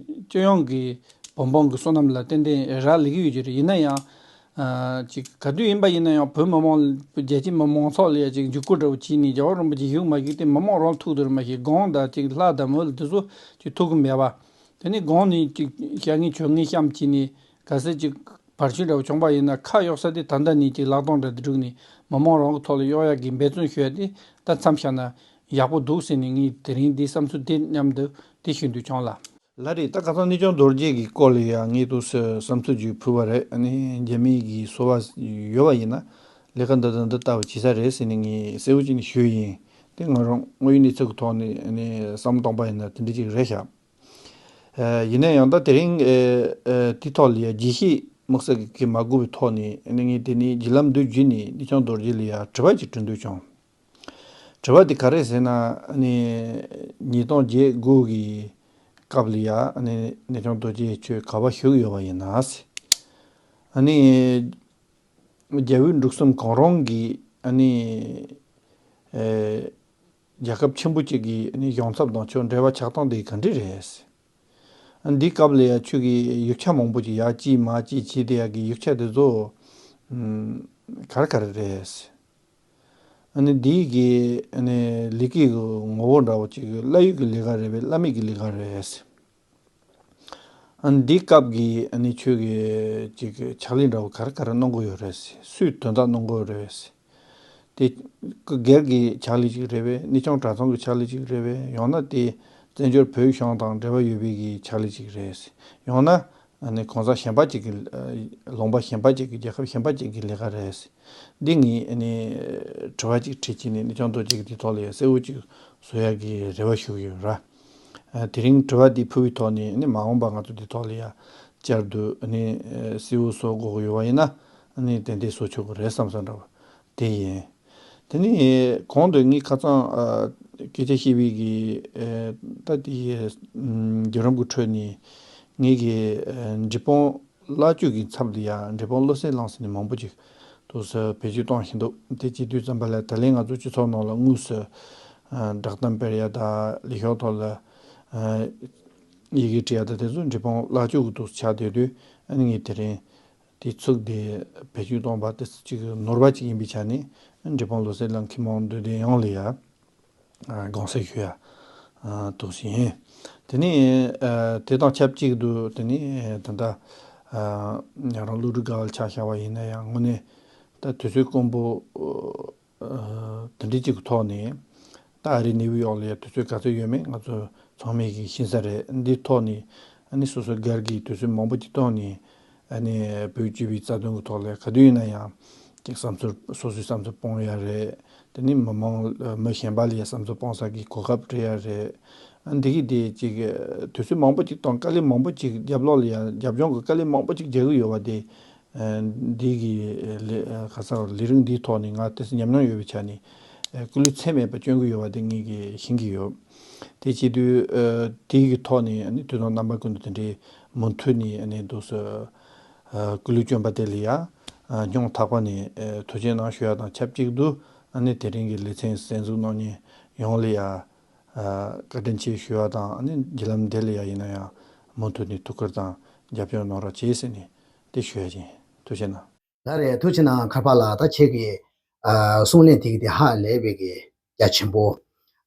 སྤྱི་ཡོངས་ཀྱི་བོད་འབངས་ཀྱི་བསོད་ནམས་ལ་ཏན་ཏན་རག་ལས་ཀྱི་ཡོད་ཀྱི་རེད། ཡིན་ན་ཡང་ཨ། ཅིག་ག་དུས་ཡིན་པ་ཡིན་ན་ཡང་བོད་མི་མང་རྒྱལ་སྤྱིའི་མི་མང་ཚོགས་ལ་ཡ་ཅིག་འཇིགས་སྐུལ་འདྲ་བོ་བྱས་ནས་རྒྱལ་བ་རིན་པོ་ཆེ་བཞུགས་མ་བཞུགས་དེ་མི་མང་རང་ཐུག་དེར་མ་ཤེས། སྒོང་དང་ཅིག་ལྷ་དང་མོ་ལ་དེ་ཚོ་ཅིག་ཐུག་གི་མེད་པ། དེ་ནས་སྒོང་ནས་ཅིག་བྱ་ངན་ཆོས་ངན་བཤམས་བྱས་ནས་གལ་སྲིད་ཅིག་བར་ཆད་འདྲ་བོ་བྱུང་པ་ཡིན་ན་ཁ་གཡོག་ས་དེ་ད་ལྟ་ནས་ཅིག་ལག་སྟོང་འདྲ་དེ་བསྒྲུགས་ནས་མི་མང་རང་གི་ཐོག་ལ་གཡོག་ཡག་གི་འབད་བརྩོན་ཞུ་ཡ་དེ་ད་མཚམས་བཞག་ན་ཡག་པོ་འདུག་ཟེར་ནས་ངས་དེ་རིང་འདི་བསམ་ཚུལ་དེ་མཉམ་དུ་དེ་ཞུ་འདོད་བྱུང་ལ། ལགས་རེད། ད་ཁ་སང་གནོད་སྐྱོང་རྡོ་རྗེ་གི་སྐོར་ལ་ཡང་ངས་ཏོག་ཙམ་བསམ་ཚུལ་ཅིག་ཕུལ་བ་རེད། ཨ་ནི་རྒྱ་མི་གི་སོ་པ་ཡོད་པ་ཡིན་ན་ལས་ཀ་འདི་དང་འདི་ལྟ་བུ་བྱེད་ས་རེད་ཟེར་ནས་ངས་གསལ་བོ་བྱས་ནས་ཞུས་ཡིན། དེ་ང་རང་དངོས་ཡོད་གནས་ཚུལ་གྱི་ཐོག་ནས་ཨ་ནི་བསམ་བློ་བཏང་པ་ཡིན་ན་དེ་འདྲ་ཅིག་རེད་ཤག་ཨ། ཡིན་ན་ཡང་ད་དེ་རིང་ཨ་ཨ་དེ་ཐོག་ལ་ཡ་རྒྱས་བཤད་དམིགས་བསལ་གྱི་མ་དགོས་པའི་ཐོག་ནས་ཨ་ནི་ངས་དེ་ནས་བརྒྱུད་ལམ་འདི་བརྒྱུད་ནས་གནོད་སྐྱོང་རྡོ་རྗེ་ལ་ཡ་དྲི་བ་ཅིག་དྲི་འདོད་བྱུང་། དྲི་བ་དེ་ག་རེ་ཟེར་ན། ཨ་ནི་ཉིས་སྟོང་བརྒྱད་དགུ་གི་སྐབས་ལ་ཡ་ཨ་ནི་གནོད་སྐྱོང་རྡོ་རྗེ་ཁྱོད་ག་པར་བཞུགས་ཡོད་པ་ཡིན་ན་ཟེར། ཨ་ནི་རྒྱལ་པོའི་འབྲུག་གསུམ་གང་རུང་གི་ཨ་ནི་ཨེ་རྒྱལ་ཁབ་ཆེན་པོ་གཅིག་གི་ཨ་ནི་གཞུང་ཚབ་དང་ཁྱོད་འབྲེལ་བ་ཆགས་སྟངས་དེ་ག་འདྲ་རེད། ཨ་འདིའི་སྐབས་ལ་ཡ་ཁྱོད་ཀྱི་ཡིག་ཆ་མང་པོ་ཅིག་ཡར་བསྐྱལ་མར་བསྐྱལ་བྱས་བསྡད་ཡག་གི་ཡིག་ཆ་དེ་ཚོ་ཨམ་ག་རེ་ག་རེ་རེད། ཨ་ནི་འདི་གི་ཨ་ནི་ལས་ཀའི་གི་ངོ་བོ་འདྲ་བོ་ཅིག་བླ་ཡུལ་གྱི་ལས་ཀ་རེད་པས། བླ་མེད་ཀྱི་ལས་ཀ་རེད། ཨ་ནི་འདིའི་སྐབས་ཀྱི་ཨ་ནི་ཁྱོད་ཀྱི་ཅིག་ཕྱག་ལས་འདྲ་བོ་ག་རེ་ག་རེ་གནང་གི་ཡོད་རེད། སུས་དོན་དག་གནང་གི་ཡོད་རེད། དེ་སྒེར་གྱི་ཕྱག་ལས་ཅིག་རེད་པས། གནོད་སྐྱོང་གྲྭ་ཚང་གི་ཕྱག་ལས་ཅིག་རེད་པས། ཡང་ན་དེ་བཙན་བྱོལ་བོད་གཞུང་དང་འབྲེལ་བ་ཡོད་པའི་གི་ཕྱག་ལས་ཅིག་རེད། ཡང་ན་ཨ་ནི་གང་ཟག་གཞན་པ་ཅིག་གི་ལུང་པ་གཞན་པ་ཅིག་གི་རྒྱལ་ཁབ་གཞན་པ་ཅིག་གི་ལས་ཀ་རེད། འདི་ངས་ཨ་ནི་དྲི་བ་ཅིག་དྲིས་ཀྱི་ནི་གནོད་སྐྱོང་རྡོ་རྗེ་གིས་འདི་ཐོག་ལ་ཡ་གསལ་བོ་ཅིག་བཟོ་ཡག་གི་རེ་བ་ཞུ་གི་ཡོད་ར། ཨ་དེ་རིང་དྲི་བ་འདི་ཕུལ་བའི་ཐོག་ནས་ཨ་ནི་མ་འོངས་པ་ང་ཚོ་འདི་ཐོག་ལ་ཡ་བསྐྱར་དུ་ཨ་ནི་གསལ་བོ་བཟོ་དགོས་ཀྱི་ཡོད་པ་ཡིན་ན་ཨ་ནི་ཏན་ཏན་བཟོ་ཆོག་གི་རེད་བསམ་བསམ་འདྲ་བ་དེ་ཡིན། དེ་ནས་གོང་དུ་ངས་ཁ་སང་ཨ་སྐད་ཆ་བཤད་པའི་གི་ཨ་ད་དེ་བརྒྱུད་རིམ་གྱི་ཁྲོད་ནས་ངས་གི་ཨ་འབྲས་སྤུངས་བླ་བརྒྱུད་ཀྱི་ཚབ་ཏུ་ཡ་འབྲས་སྤུངས་བློ་གསལ་གླིང་ཟེར་ནས་མང་པོ་ཅིག་ཏོག་ཙམ་བེད་སྤྱོད་གཏོང་བཞིན་འདུག་དེ་བྱེད་དུས་ཙམ་པ་ལ་ད་ལན་ང་ཚོ་སྤྱི་ཚོགས་ནང་ལ་དངོས་སུ་ཨ་བསྒྲགས་གཏམ་སྤེལ་ཡ་དང་ལས་ཤོག་ཐོག་ལ་ཨ་ཡི་གེ་བྲིས་ཡ་དང་དེ་ཚོ་འབྲས་སྤུངས་བླ་བརྒྱུད་ཀྱི་ཏོག་ཙམ་ཆགས་བསྡད་དུས། ཨ་ནི་ངས་དེ་རིང་དེ་ཚུགས་དེ་བེད་སྤྱོད་གཏོང་པ་དེ་ཅིག་ནོར་བ་ཅིག་ཡིན་པའི་ཆ་ནས་འབྲས་སྤུངས་བློ་གསལ་གླིང་མཁས་མང་འདུས་སྡེ་ཡོངས་ལ་ཡ་ཨ་དགོངས་སེལ་ཞུ་ཡ་ཨ་འདུག་ཟིན། དེ་ནས་ཨ་དེ་དང་ཆབས་ཅིག་ཏུ་དེ་ནས་ད་ལྟ་ཨ་ང་རང་བློ་གྲོས་དགའ་བ་ལ་ཆ་བཞག་པ་ཡིན་ན་ཡང་དངོས་གནས་ད་དུས་ཚོད་དཀོན་པོ་ཨ་དེ་འདྲ་ཅིག་གི་ཐོག་ནས་ ད་ཨ་རི་ནིའུ་ཡོག་ལ་ཡ་དུས་ཚོད་ག་ཚོད་ཡོད་མེད་ང་ཚོ་ཚང་མས་ཀྱིས་ཤེས་ས་རེད། འདིའི་ཐོག་ནས་ཨ་ནི་སོ་སོའི་སྒེར་གྱི་དུས་ཚོད་མང་པོ་ཅིག་བཏང་ནས་ཨ་ནི་བོད་སྤྱི་པའི་རྩ་དོན་གྱི་ཐོག་ལ་ག་དུས་ཡིན་ན་ཡང་ཅིག་བསམ་ཚུལ་སོ་སོའི་བསམ་ཚུལ་སྤུངས་ཡ་རེད། དེ་ནི་མི་མང་མི་གཞན་པ་ལ་ཡ་བསམ་ཚུལ་སྤུངས་ས་ཀྱི་གོ་སྐབས་སྤྲད་ཡ་རེད། ཨ་འདི་གི་དེ་ཅིག་དུས་ཚོད་མང་པོ་ཅིག་དང་དཀའ་ལས་མང་པོ་ཅིག་རྒྱབ་ལོགས་ལ་ཡ་རྒྱབ་ལྗོངས་ཀྱི་དཀའ་ལས་མང་པོ་ཅིག་རྒྱག་གི་ཡོད་པ་དེ། འདི་གི་ལས་ཁ་སང་ལས་རིམ་འདིའི་ཐོག་ནས་ང་དེ་ཚོ་ཉམས་མྱོང་ཡོད་པའི་ཆ་ནས་སྐུ་ལུས་ཚད་མེད་པ་སྐྱོན་གྱི་ཡོད་པ་དེ་ངེད་ཀྱིས་ཤེས་ཀྱི་ཡོད། དེ་བྱེད་དུས་དེ་གི་ཐོག་ནས་ཨ་ནི་དུས་དང་རྣམ་པ་ཀུན་ཏུ་དེ་འདྲའི་མུ་མཐུད་ནས་ཨ་ནི་འདུག་སེ་སྐུ་ལུས་སྐྱོན་པ་དེ་ལ་ཡ་སྙིང་ཐག་པ་ནས་ཐུགས་རྗེ་གནང་ཞུ་ཡ་དང་ཆབས་ཅིག་ཏུ་ཨ་ནི་དེ་རིང་གི་ལེ་ཚན་གསན་གཟིགས་གནང་མཁན་ཡོངས་ལ་ཡ་བཀའ་དྲིན་ཆེ་ཞུ་ཡ་དང་ཨ་ནི་བརྒྱུད་ལམ་དེ་ལ་ཡ་ཡིན་ན་ཡང་མུ་མཐུད་ནས་ཐུགས་ཁུར་དང་རྒྱབ་སྐྱོར་གནང་རོགས་གྱིས་ཟེར་ནས་དེ་ཞུ་ཡ་ཡིན། ཐུགས་རྗེ་གནང་། ད་རེད། ཐུགས་རྗེ་གནང་། མཁར་དཔལ་ལགས། ད་ཁྱེད་ཀྱི་ཨ་གསུང་གླེང་དེ་གི་དེ་ཧ་ལས་པའི་གི་རྒྱ་ཆེན་པོ་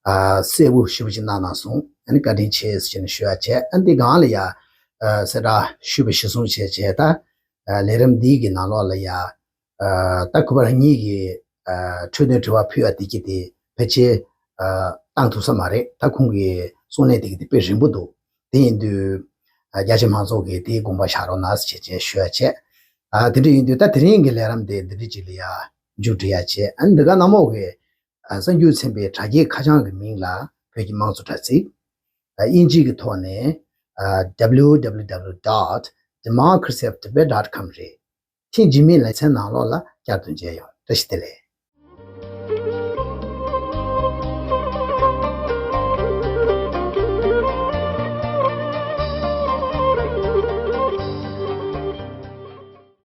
ཨ་གསལ་པོ་ཞེ་པོ་ཅིག་གནང་གནང་སོང་། ཨ་ནི་བཀའ་དྲིན་ཆེ་ཟེར་ནས་ཞུ་ཡ་བྱས། ཨ་འདི་སྒང་ལ་ཡ་ཨ་གསལ་བསྒྲགས་ཞུས་པ་གཞིར་བཟུང་བྱས་བྱས་ད་ཨ་ལས་རིམ་འདི་གི་ནང་ལོགས་ལ་ཡ་ཨ་ད་གུས་པ་རང་ཉིད་ཀྱི་ཨ་འཕྲོས་དོན་དྲི་བ་ཕུལ་ཡ་དེ་གི་དེ་ཕལ་ཆེར་ཨ་བཏང་ཐུབ་ས་མ་རེད། ད་ཁོང་གི་གསུང་གླེང་དེ་གི་དེ་དཔེ་རིང་པོ་འདུག་དེ་ཡིན་དུས་ཨ་རྒྱ་ཆེ་མང་ཚོགས་ཀྱིས་དེའི་དགོངས་པ་བཞག་རོགས་གནང་ཟེར་བྱས་བྱས་ཞུ་ཡ་བྱས། ཨ་དེ་འདྲ་ཡིན་དུས་ད་དེ་རིང་གི་ལས་རིམ་དེ་འདི་འདྲ་ཅིག་ལ་ཡ་མཇུག་སྒྲིལ་ཡ་བྱས། ཨ་འདི་ག་ནང་མོ་གི་ཨ་གསར་འགྱུར་ཚན་པའི་དྲ་རྒྱའི་ཁ་བྱང་གི་མིང་ལ་བོད་ཀྱི་དམངས་གཙོ་དྲ་ཚིགས། ཨ་དབྱིན་ཇི་གི་ཐོག་ནས་ཨ་W W W dot democracy of Tibet dot com རེད། ཐེངས་རྗེས་མའི་ལེ་ཚན་ནང་ལོགས་ལ་བསྐྱར་དུ་མཇལ་ཡོང་། བཀྲ་ཤིས་བདེ་ལེགས།